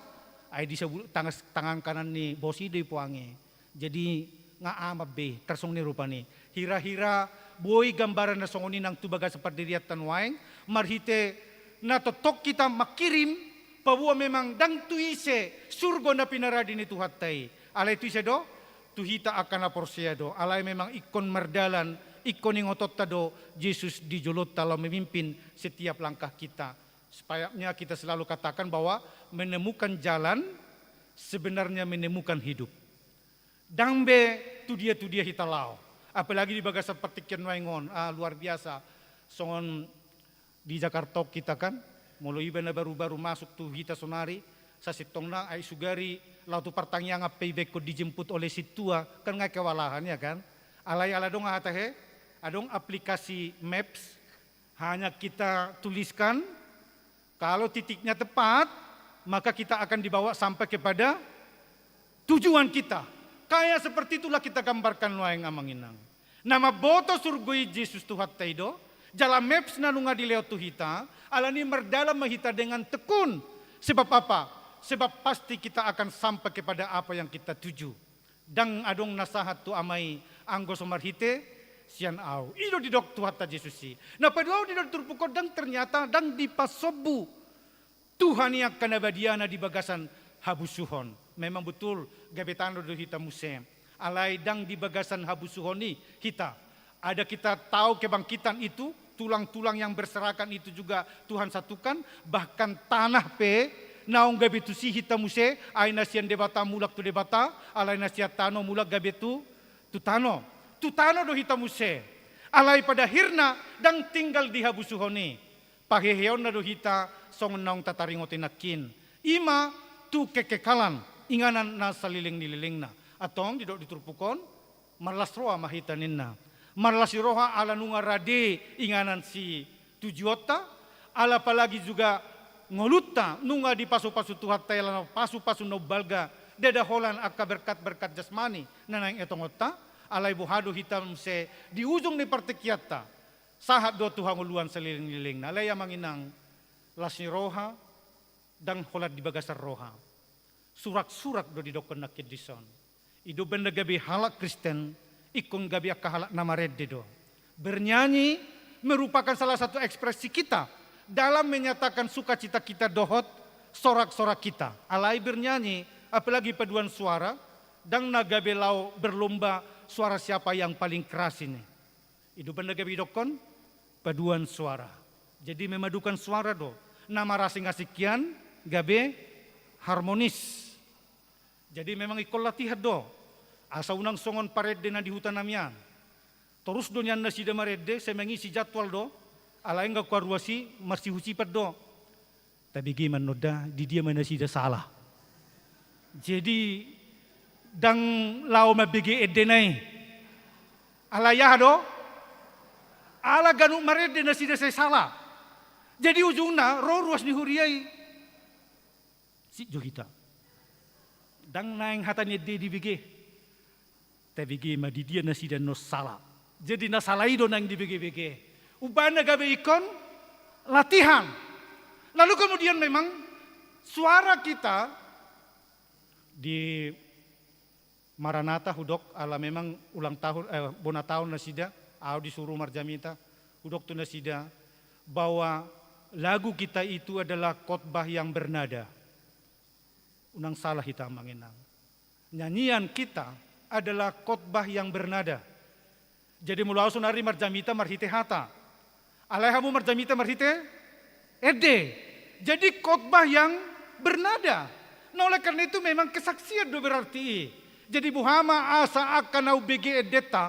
Ai di sabu-, tangan, tangan kanan ni bos i do ipoang i. Jadi nga aman be, tarsongon i rupani. Hira-hira boi gambaran na songon i nang tu bagasan pardirianta nuaeng, marhite na tongtong hita mangkirim, paboa memang ndang tu ise surgo na pinarade ni Tuhanta i. Alai tu ise do? Tu hita angka na porsea do. Alai memang ingkon mardalan, ingkon ingotonta do Jesus di jolonta laho memimpin setiap langkah kita. Supaya kita selalu katakan bahwa menemukan jalan sebenarnya menemukan hidup. Ndang be tu dia-tu dia hita laho. Apalagi di bagasan partingkian nuaeng on, ah, luar biasa. Songon di Jakarta on hita kan, molo iba na baru-baru masuk tu hita sonari, sasintongna ai sugari laho tu partangiangan pe iba ingkon dijemput oleh sintua, kan nga kewalahan, ya kan? Alai ala adong, aha tahe, adong aplikasi Maps, hanya kita tuliskan, kalau titiknya tepat, maka kita akan dibawa sampai kepada tujuan kita. Kayak seperti itulah kita gambarkan nuaeng, amang inang. Na mamboto surgo i Jesus Tuhanta i do, jala Maps na nunga dilehon tu hita, alani i mardalan ma hita dengan tekun. Sebab apa? Sebab pasti kita akan sampai kepada apa yang kita tuju. Ndang adong na sahat tu Ama i anggo so marhite sian ahu. I do didok Tuhanta Jesus i. Na paduahon, didok di turpuk on, ndang ternyata, ndang dipasombu Tuhan i angka na badiana di bagasan habusuhon. Memang betul, gabe tano do hita muse. Alai ndang di bagasan habusuhon i hita. Ada kita tahu kebangkitan itu, tulang-tulang yang berserakan itu juga Tuhan satukan, bahkan tanah pe naung gabe tusi hita muse, ai na sian Debata mulak tu Debata, alai na sian tano mulak gabe tu, tu tano. Tu tano do hita muse. Alai pada akhirna ndang tinggal di habusuhon i. Paheheonna do hita songon naung tataringoti nangkin. I ma tu kekekalan inganan na saleleng ni lelengna. Antong didok di turpuk on, marlas roha ma hita ninna. Marlas ni roha ala nunga rade inganan situjuonta, ala apalagi juga ngolunta nunga dipasupasu Tuhanta i ala na pasupasu na umbalga, ndada holan angka berkat-berkat jasmani na naeng etongonta, alai boha do hita muse di ujung ni partingkianta, sahat do tu hangoluan saleleng ni lelengna. Alai amang inang, las ni roha ndang holan di bagasan roha. Surak-surak do didokkon nangkin dison. I do umbahen na gabe halak Kristen, ingkon gabe angka halak na marende do. Bernyanyi merupakan salah satu ekspresi kita dalam menyatakan sukacita kita dohot sorak-sorak kita. Alai bernyanyi, apalagi paduan suara, ndang na gabe laho berlomba suara siapa yang paling keras ini. I do umbahen na gabe didokkon paduan suara. Jadi memadukan suara do. Na marasing-asing hian gabe harmonis. Jadi memang ingkon latihan do. Asa unang songon parende na di huta nami an. Torus do nian nasida marende, sai mangisi jadwal do. Alai anggo angka ruas i marsihusipan do. Tabege ma annon da, di dia ma nasida sala. Jadi, ndang laho mambege endena i. Alai aha do? Ala ganup marende nasida sai sala. Jadi ujungna, ro ruas ni huria i. Sik jo hita. Ndang naeng hata ni ende dibege. Tabege ma di dia nasida annon sala. Jadi na sala i do naeng dibege-bege. Umbahen na gabe ingkon latihan. Lalu kemudian memang suara kita di Maranatha hudok ala memang ulang tahun, eh, bona tahun nasida, ahu disuru marjamita, hudok tu nasida bahwa lagu kita itu adalah khotbah yang bernada. Unang sala hita amang inang. Nyanyian kita adalah khotbah yang bernada. Jadi molo ahu sonari marjamita marhite hata. Alai hamu marjamita marhite ende. Jadi khotbah yang bernada. Nah, oleh karena itu memang kesaksian do berarti i. Jadi boha ma asa angka na umbege endenta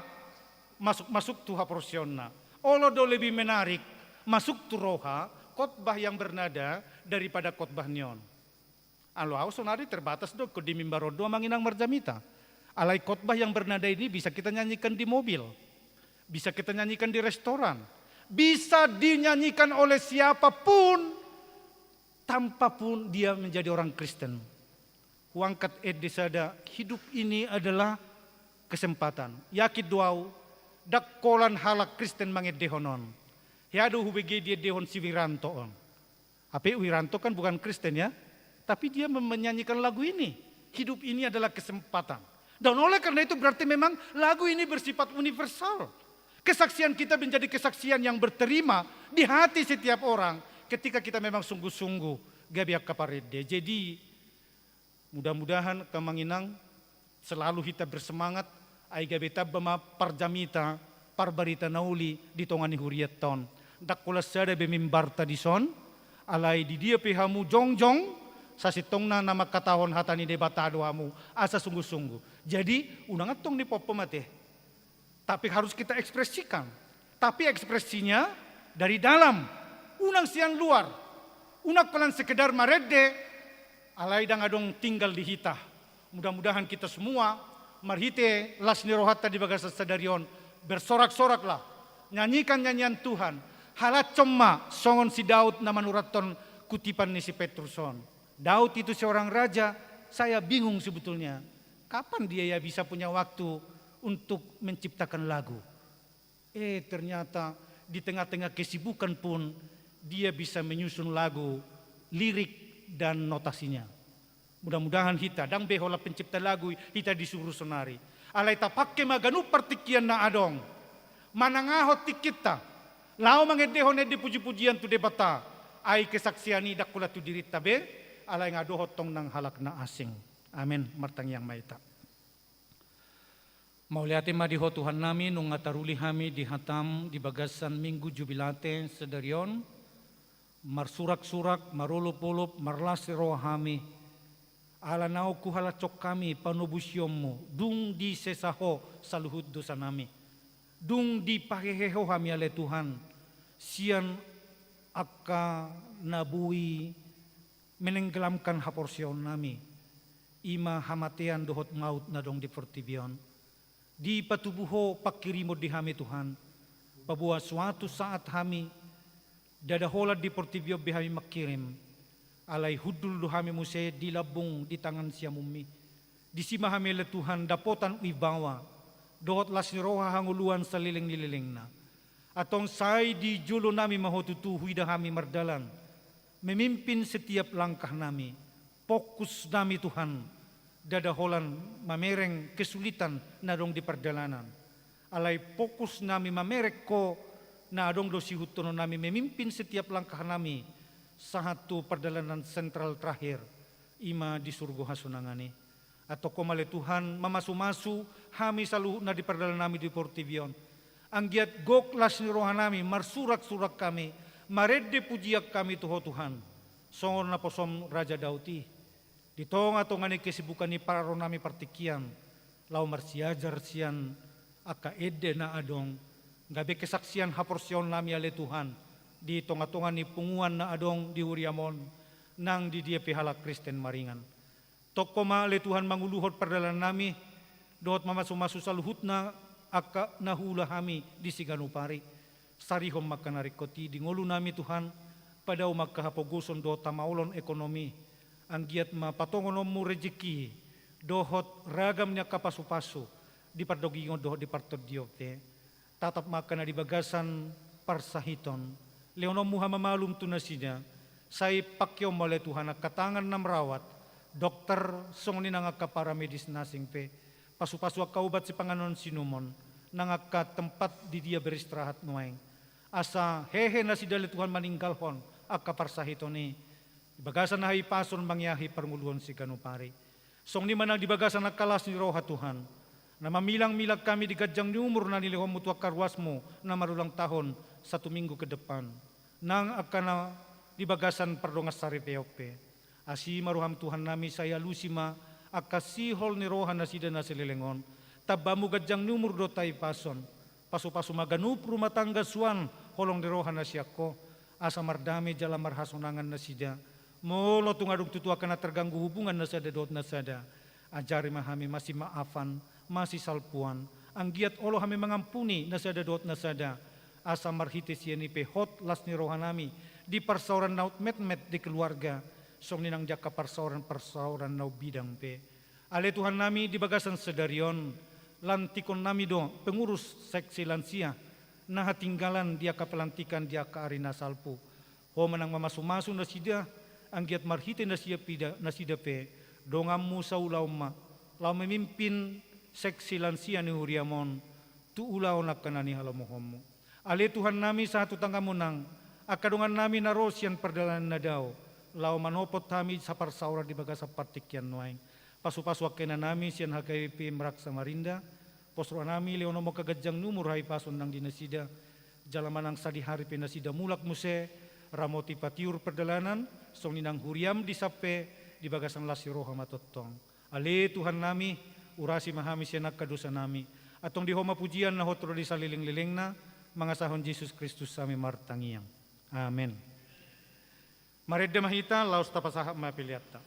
masuk-masuk tu haporseaonna. Olo do lebih menarik masuk tu roha khotbah yang bernada daripada khotbah ni on. Alo ahu sonari terbatas do, ingkon di mimbar on do amang inang marjamita. Alai khotbah yang bernada ini bisa kita nyanyikan di mobil, bisa kita nyanyikan di restoran, bisa dinyanyikan oleh siapapun, tanpa pun dia menjadi orang Kristen. Huangkat ende sada, hidup ini adalah kesempatan. Yakin do ahu, ndang holan halak Kristen mangendehon on. Hea do hubege diendehon si Wiranto on. Hape Wiranto kan bukan Kristen ya, tapi dia mem-, menyanyikan lagu ini. Hidup ini adalah kesempatan. Dan oleh karena itu berarti memang lagu ini bersifat universal. Kesaksian kita menjadi kesaksian yang berterima di hati setiap orang ketika kita memang sungguh-sungguh gabe angka parende. Jadi, mudah-mudahan amang inang selalu hita bersemangat, ai gabe tamba ma parjamita, parbarita na uli di tonga ni hurianta on. Ndang holan sada be mimbarta dison, alai di dia pe hamu jongjong, sasintongna na mangkatahon hata ni Debata do hamu, asa sungguh-sungguh. Jadi, unang antong ni pompo mate. Tapi harus kita ekspresikan. Tapi ekspresinya dari dalam, unang sian luar. Unang holan sekedar marende, alai ndang adong tinggal di hita. Mudah-mudahan kita semua, marhite las ni rohanta di bagasan sadari on, bersorak-soraklah, nyanyikan nyanyian Tuhan, halashon ma songon si Daud na manurathon kutipan ni si Petrus on. Daud itu seorang raja, saya bingung sebetulnya, kapan dia ya bisa punya waktu untuk menciptakan lagu. Eh, ternyata di tengah-tengah kesibukan pun dia bisa menyusun lagu, lirik, dan notasinya. Mudah-mudahan hita, ndang be holan pencipta lagu hita disuru sonari. Alai tapangke ma ganup partingkian na adong. manangahon tingkinta laho mangendehon ende pujipujian tu Debata, ai kesaksian i ndang holan tu dirinta be, alai nga dohot tong nang halak na asing. Amen. Martangiang ma hita. Mauliate ma di Ho Tuhannami, nunga taruli hami di hataM di bagasan Minggu Jubilate sadari on. Marsuraksurak, marolopolop, marlas ni roha hami, ala naung huhalashon hami panobusionMu, dung disesa Ho saluhut dosanami, dung dipahehe Ho hami, ale Tuhan, sian angka na boi menenggelamkan haporseaonnami, i ma hamatean dohot maut na adong di portibi on. Dipatubu Ho panghirimon di hami, Tuhan, paboa suatu saat hami ndada holan di portibi on be hami manghirim, alai hundul do hami muse di lambung di tangan siamunMi. Disi ma hami, ale Tuhan, dapotan wibawa dohot las ni roha hangoluan saleleng ni lelengna. Antong sai di jolonami ma Ho tutu huida hami mardalan, memimpin setiap langkahnami. Fokusnami, Tuhan, ndada holan mamereng kesulitan na adong di pardalanan. Alai fokusnami mamereng Ho, na adong do siihutonnami memimpin setiap langkahnami sahat tu pardalanan sentral terakhir, i ma di surgo hasonangan i. Antong Ho ma, ale Tuhan, mamasumasu hami saluhutna di pardalanannami di portibi on. Anggiat gok las ni rohanami, marsuraksurak hami, marende pujian hami tu Ho, Tuhan, songon naposoM Raja Daud i, di tongatonga ni kesibukan ni pararoonnami partingkian, laho marsiajar sian angka ende na adong, gabe kesaksian haporseaonnami, ale Tuhan, di tongatonga ni punguan na adong di huriaM on, nang di dia pe halak Kristen maringan. Tongtong ma, ale Tuhan, manguluhon pardalanannami, dohot mamasumasu saluhutna angka na huula hami di siganup ari. Sarihon ma angka na ringkot i di ngolunami, Tuhan, padao ma angka hapogoson dohot hamaolon ekonomi, anggiat ma patongononMu rejeki dohot ragam ni angka pasupasu di pardogingon dohot di partondion pe. Tatap ma angka na di bagasan parsahiton, lehononMu hamamalum tu nasida, sai pangkeonMu, ale Tuhan, angka tangan na merawat, dokter, songon i nang angka paramedis na asing pe, pasupasu angka obat sipanganon sinumon, nang angka tempat di dia beristirahat nuaeng. Asa hehe nasida, ale Tuhan, maninggalhon angka parsahiton i, di bagasan hahipason mangiahi parngoluon siganup ari. Songon i ma nang di bagasan angka las ni roha, Tuhan, na mamilangmilang hami di ganjang ni umur na nilehonMu tu angka ruasMu na marulang tahun satu minggu ke depan, nang angka na di bagasan pardongansaripeon pe. Asi ma rohaM, Tuhannami, sai alusi ma angka sihol ni roha nasida na saleleng on. Tamba Hamu ganjang ni umur dohot hahipason. Pasupasu ma ganup rumah tangga suan holong ni roha na sian Ho, asa mardame jala marhasonangan nasida. Molo tung adong tutu angka na terganggu hubungan na sada dohot na sada, ajari ma hami masimaafan, masisalpuan, anggiat olo hami mangampuni na sada dohot na sada, asa marhite sian i pe hot las ni rohanami di parsaoran na hot metmet di keluarga, songon i nang di angka parsaoran-parsaoran na umbidang pe. Ale Tuhannami, di bagasan sadari on, lantikonnami do pengurus seksi lansia na hatinggalan di angka pelantikan di angka ari na salpu. Ho ma nang mamasumasu nasida, anggiat marhite nasida pida-, nasida pe, donganMu saulaon ma, laho memimpin seksi lansia ni huriaM on, tu ulaon angka na nihalomohonMu. Ale Tuhannami, sahat tu tanganMu nang angka dongannami na ro sian pardalanan na dao, laho manopot hami saparsaoran di bagasan partingkian nuaeng. Pasupasu angka inanami sian H K B P Merak Samarinda, pos rohanami lehononMu angka ganjang ni umur, hahipason nang di nasida, jala manang sadihari pe nasida mulak muse, ramoti patiur pardalanan, songon i nang huriaM disampe di bagasan las ni roha ma tongtong. Ale Tuhannami, urasi ma hami sian angka dosanami. Antong di Ho ma pujian na hot ro di salelenglelengna, mangasahon Jesus Kristus hami martangiang. Amen. Marende ma hita, laos tapasahat ma peleanta.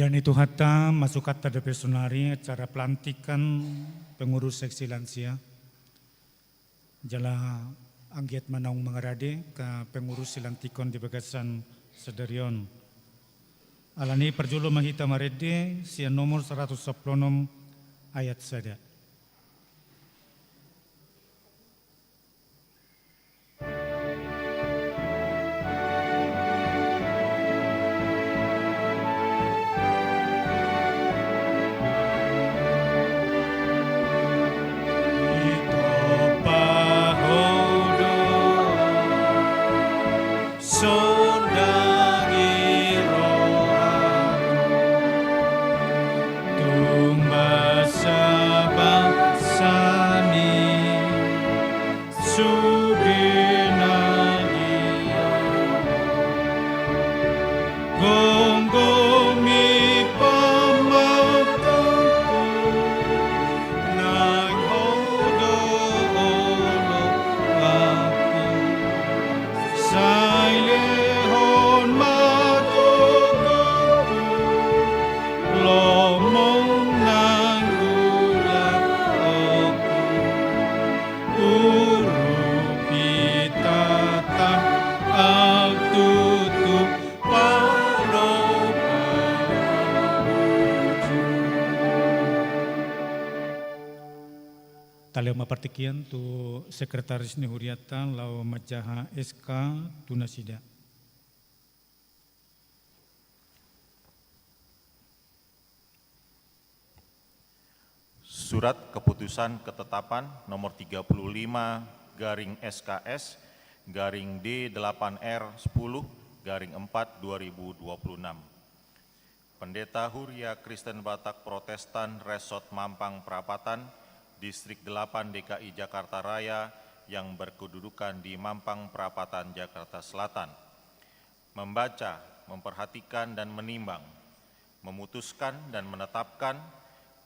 Ni Tuhanta, masukanta dope sonari acara pelantikan pengurus seksi lansia. Jala anggiat ma naung mangarade angka pengurus silantikon di bagasan sadari on. Alani i parjolo ma hita marende sian nomor saratus sampulu onom ayat sada. Sondangi rohangku, tung basa basa ni sude na di ahu. Gomgomi pamangkangku, nang ho do oloanku. Sai lehon ma tonggoku, lomo nang gulangku. Urupi tatap au tutu palomo uju. Talehon ma partingkian tu sekretaris ni hurianta laho manjaha S K tu nasida. Surat Keputusan Ketetapan nomor tiga puluh lima garing S K S garing D delapan R sepuluh garing empat dua ribu dua puluh enam. Pendeta Huria Kristen Batak Protestan Resort Mampang Prapatan, Distrik delapan D K I Jakarta Raya yang berkedudukan di Mampang Prapatan, Jakarta Selatan. Membaca, memperhatikan, dan menimbang, memutuskan dan menetapkan,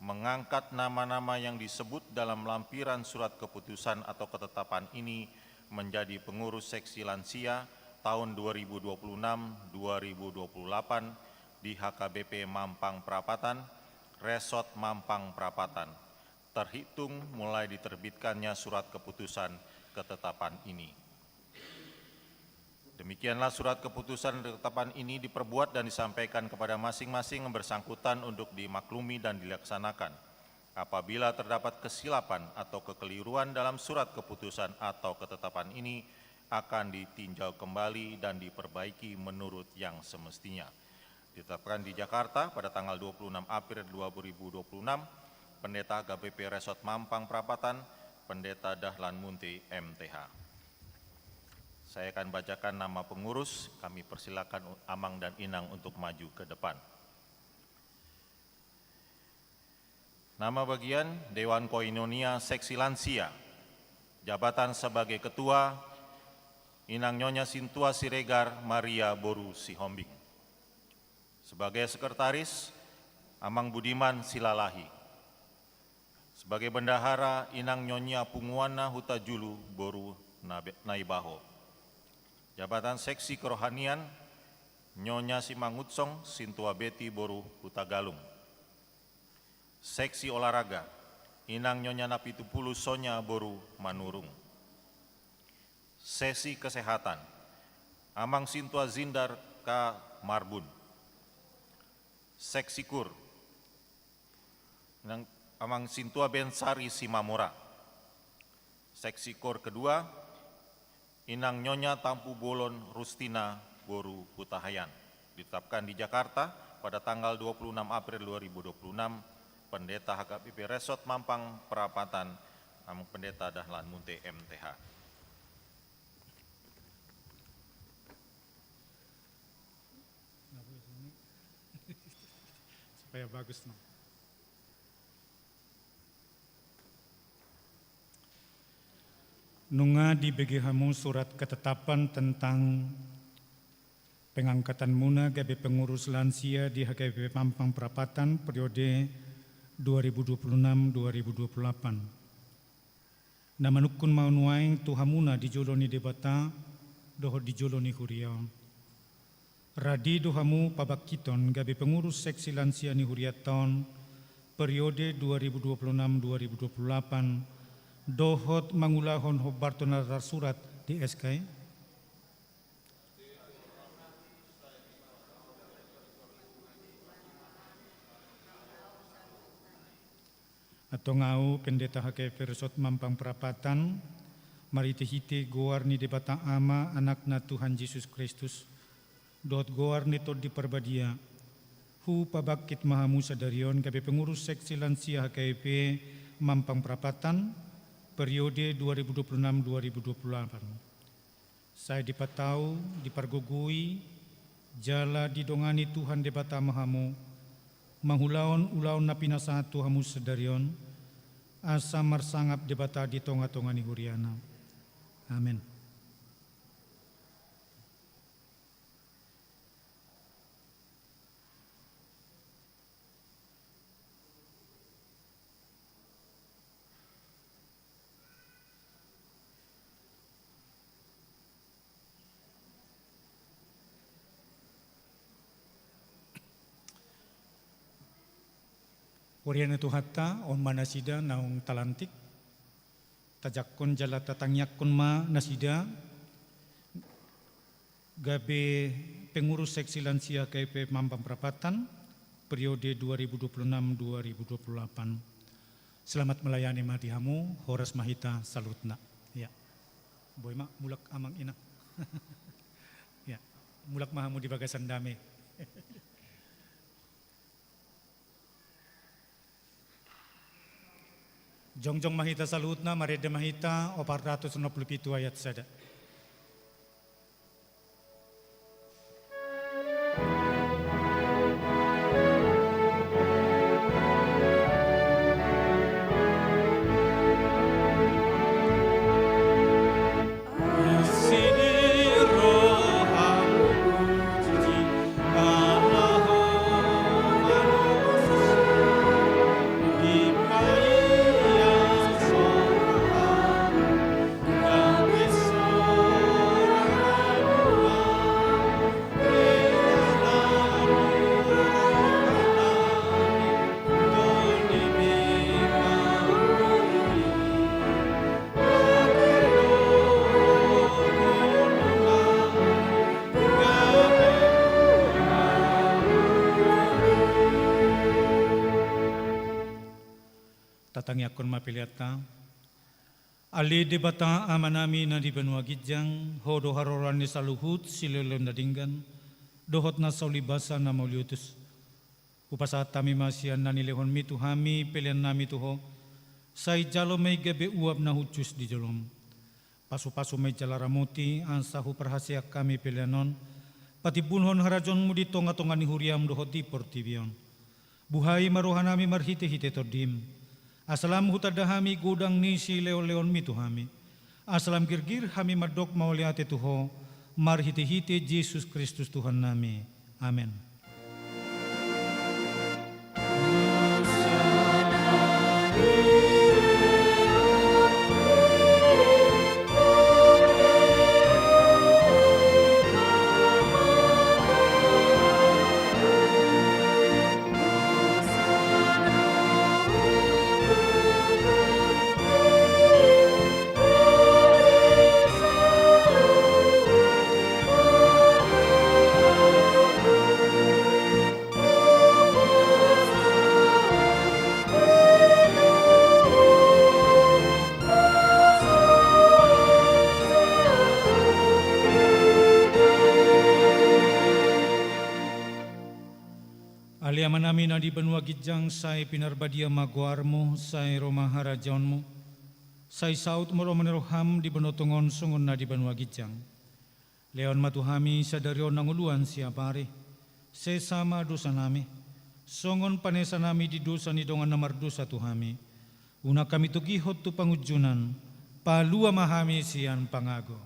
mengangkat nama-nama yang disebut dalam lampiran surat keputusan atau ketetapan ini menjadi pengurus seksi lansia tahun dua ribu dua puluh enam dua ribu dua puluh delapan di H K B P Mampang Prapatan, Resort Mampang Prapatan, terhitung mulai diterbitkannya surat keputusan ketetapan ini. Demikianlah surat keputusan ketetapan ini diperbuat dan disampaikan kepada masing-masing yang bersangkutan untuk dimaklumi dan dilaksanakan. Apabila terdapat kesilapan atau kekeliruan dalam surat keputusan atau ketetapan ini, akan ditinjau kembali dan diperbaiki menurut yang semestinya. Ditetapkan di Jakarta pada tanggal dua puluh enam April dua ribu dua puluh enam, Pendeta H K B P Resort Mampang Prapatan, Pendeta Dahlan Munte, M T H. Saya akan bacakan nama pengurus, kami persilakan u-, Amang dan Inang untuk maju ke depan. Nama bagian, Dewan Koinonia Seksi Lansia. Jabatan sebagai ketua, Inang Nyonya Sintua Siregar Maria boru Sihombing. Sebagai sekretaris, Amang Budiman Silalahi. Sebagai bendahara, Inang Nyonya Punguana Hutajulu boru Nabe-, Naibaho. Jabatan seksi kerohanian, Nyonya Simangunsong Sintua Beti boru Hutagalung. Seksi olahraga, Inang Nyonya Napitupulu Sonya boru Manurung. Seksi kesehatan, Amang Sintua Zindar K Marbun. Seksi kur, Inang, Amang Sintua Bensari Simamora. Seksi kur kedua, Inang Nyonya Tampubolon Rustina boru Hutahaean. Ditetapkan di Jakarta pada tanggal dua puluh enam April dua ribu dua puluh enam, Pendeta H K B P Resort Mampang Prapatan, Amang Pendeta Dahlan Munte, M T H. Supaya bagus, no. Nunga dibege hamu surat ketetapan tentang pengangkatanmuna gabe pengurus lansia di H K B P Mampang Prapatan periode dua ribu dua puluh enam dua ribu dua puluh delapan. Na manungkun ma nuaeng tu hamuna di jolo ni Debata dohot di jolo ni huria on. Radi do hamu pabangkiton gabe pengurus seksi lansia ni hurianta on, periode dua ribu dua puluh enam dua ribu dua puluh delapan, dohot mangulahon hombar tu na tarsurat di S K I? Antong ahu, Pendeta H K P Resort Mampang Prapatan, marhite-hite goar ni Debata Ama, Anakna Tuhan Jesus Kristus, dohot goar ni Tondi Parbadia, hupabangkit ma hamu sadari on gabe pengurus seksi lansia H K P Mampang Prapatan, periode dua ribu dua puluh enam dua ribu dua puluh delapan. Sai dipatau, dipargogoi, jala didongani Tuhan Debata ma hamu, mangulahon ulaon na pinasahat tu hamu sadari on, asa marsangap Debata di tonga-tonga ni huriana. Amen. Huria ni Tuhanta, on ma nasida naung talantik. Tajangkon jala tatangiangkon ma nasida gabe pengurus seksi lansia H K P Mampang Prapatan, periode dua ribu dua puluh enam dua ribu dua puluh delapan. Selamat melayani ma di hamu, horas ma hita saluhutna. Ya. Boi ma, mulak amang inang. Ya, mulak ma hamu di bagasan dame. Jongjong ma hita saluhutna, marende ma hita opat ratus onom pulu pitu ayat sada. Tatangiangkon ma peleanta. Ale Debata Amanami na di banua ginjang, Ho do haroroan ni saluhut silehonlehon na denggan, dohot na sauli basa na mauliutus. Hupasahat hami ma sian na nilehonmi tu hami peleannami tu Ho, sai jalo ma i gabe uap na hushus di jolom. Pasupasu ma i jala ramoti, asa huparhaseang hami pelean on, patimbulhon harajaonmu di tongatonga ni huriam dohot di portibi on. Buhai ma rohanami marhitehite Tondim, asa lam hutanda hami godang ni silehonlehonmi tu hami, asa lam girgir hami mandok mauliate tu Ho, marhitehite Jesus Kristus Tuhannami. Amen. Ale Amanami na di banua ginjang, sai pinarbadia ma goarmu, sai ro ma harajaonmu, sai saut ma roham di banua tonga on songon na di banua ginjang. Lehon ma tu hami sadari on hangoluan siapari, sesa ma dosanami, songon panesanami di dosa ni dongan na mardosa tu hami. Unang hami togihon tu pangunjunan, palua ma hami sian pangago.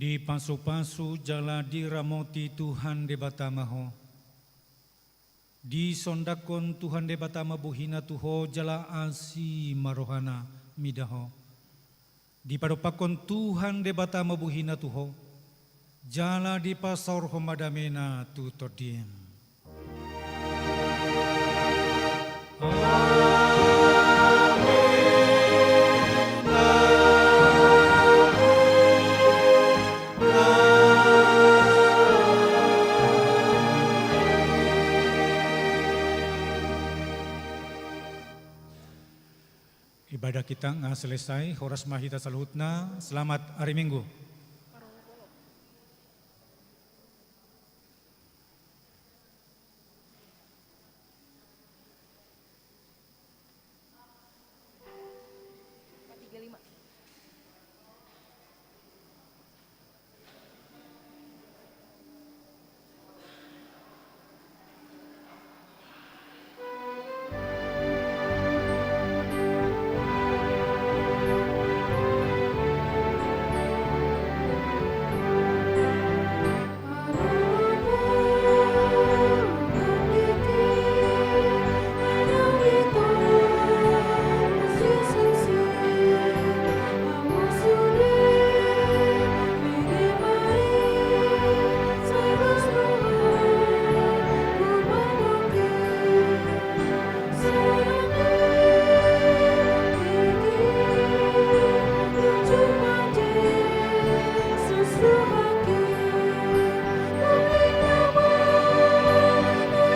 Dipasupasu jala diramoti Tuhan Debata ma ho. Disondangkon Tuhan Debata ma bohina tu ho jala asi ma rohana mida ho. Dipadompakkon Tuhan Debata ma bohina tu ho, jala dipasaorhon ma damena tu tondim. Ibadah kita nga selesai, horas ma hita saluhutna, selamat hari Minggu.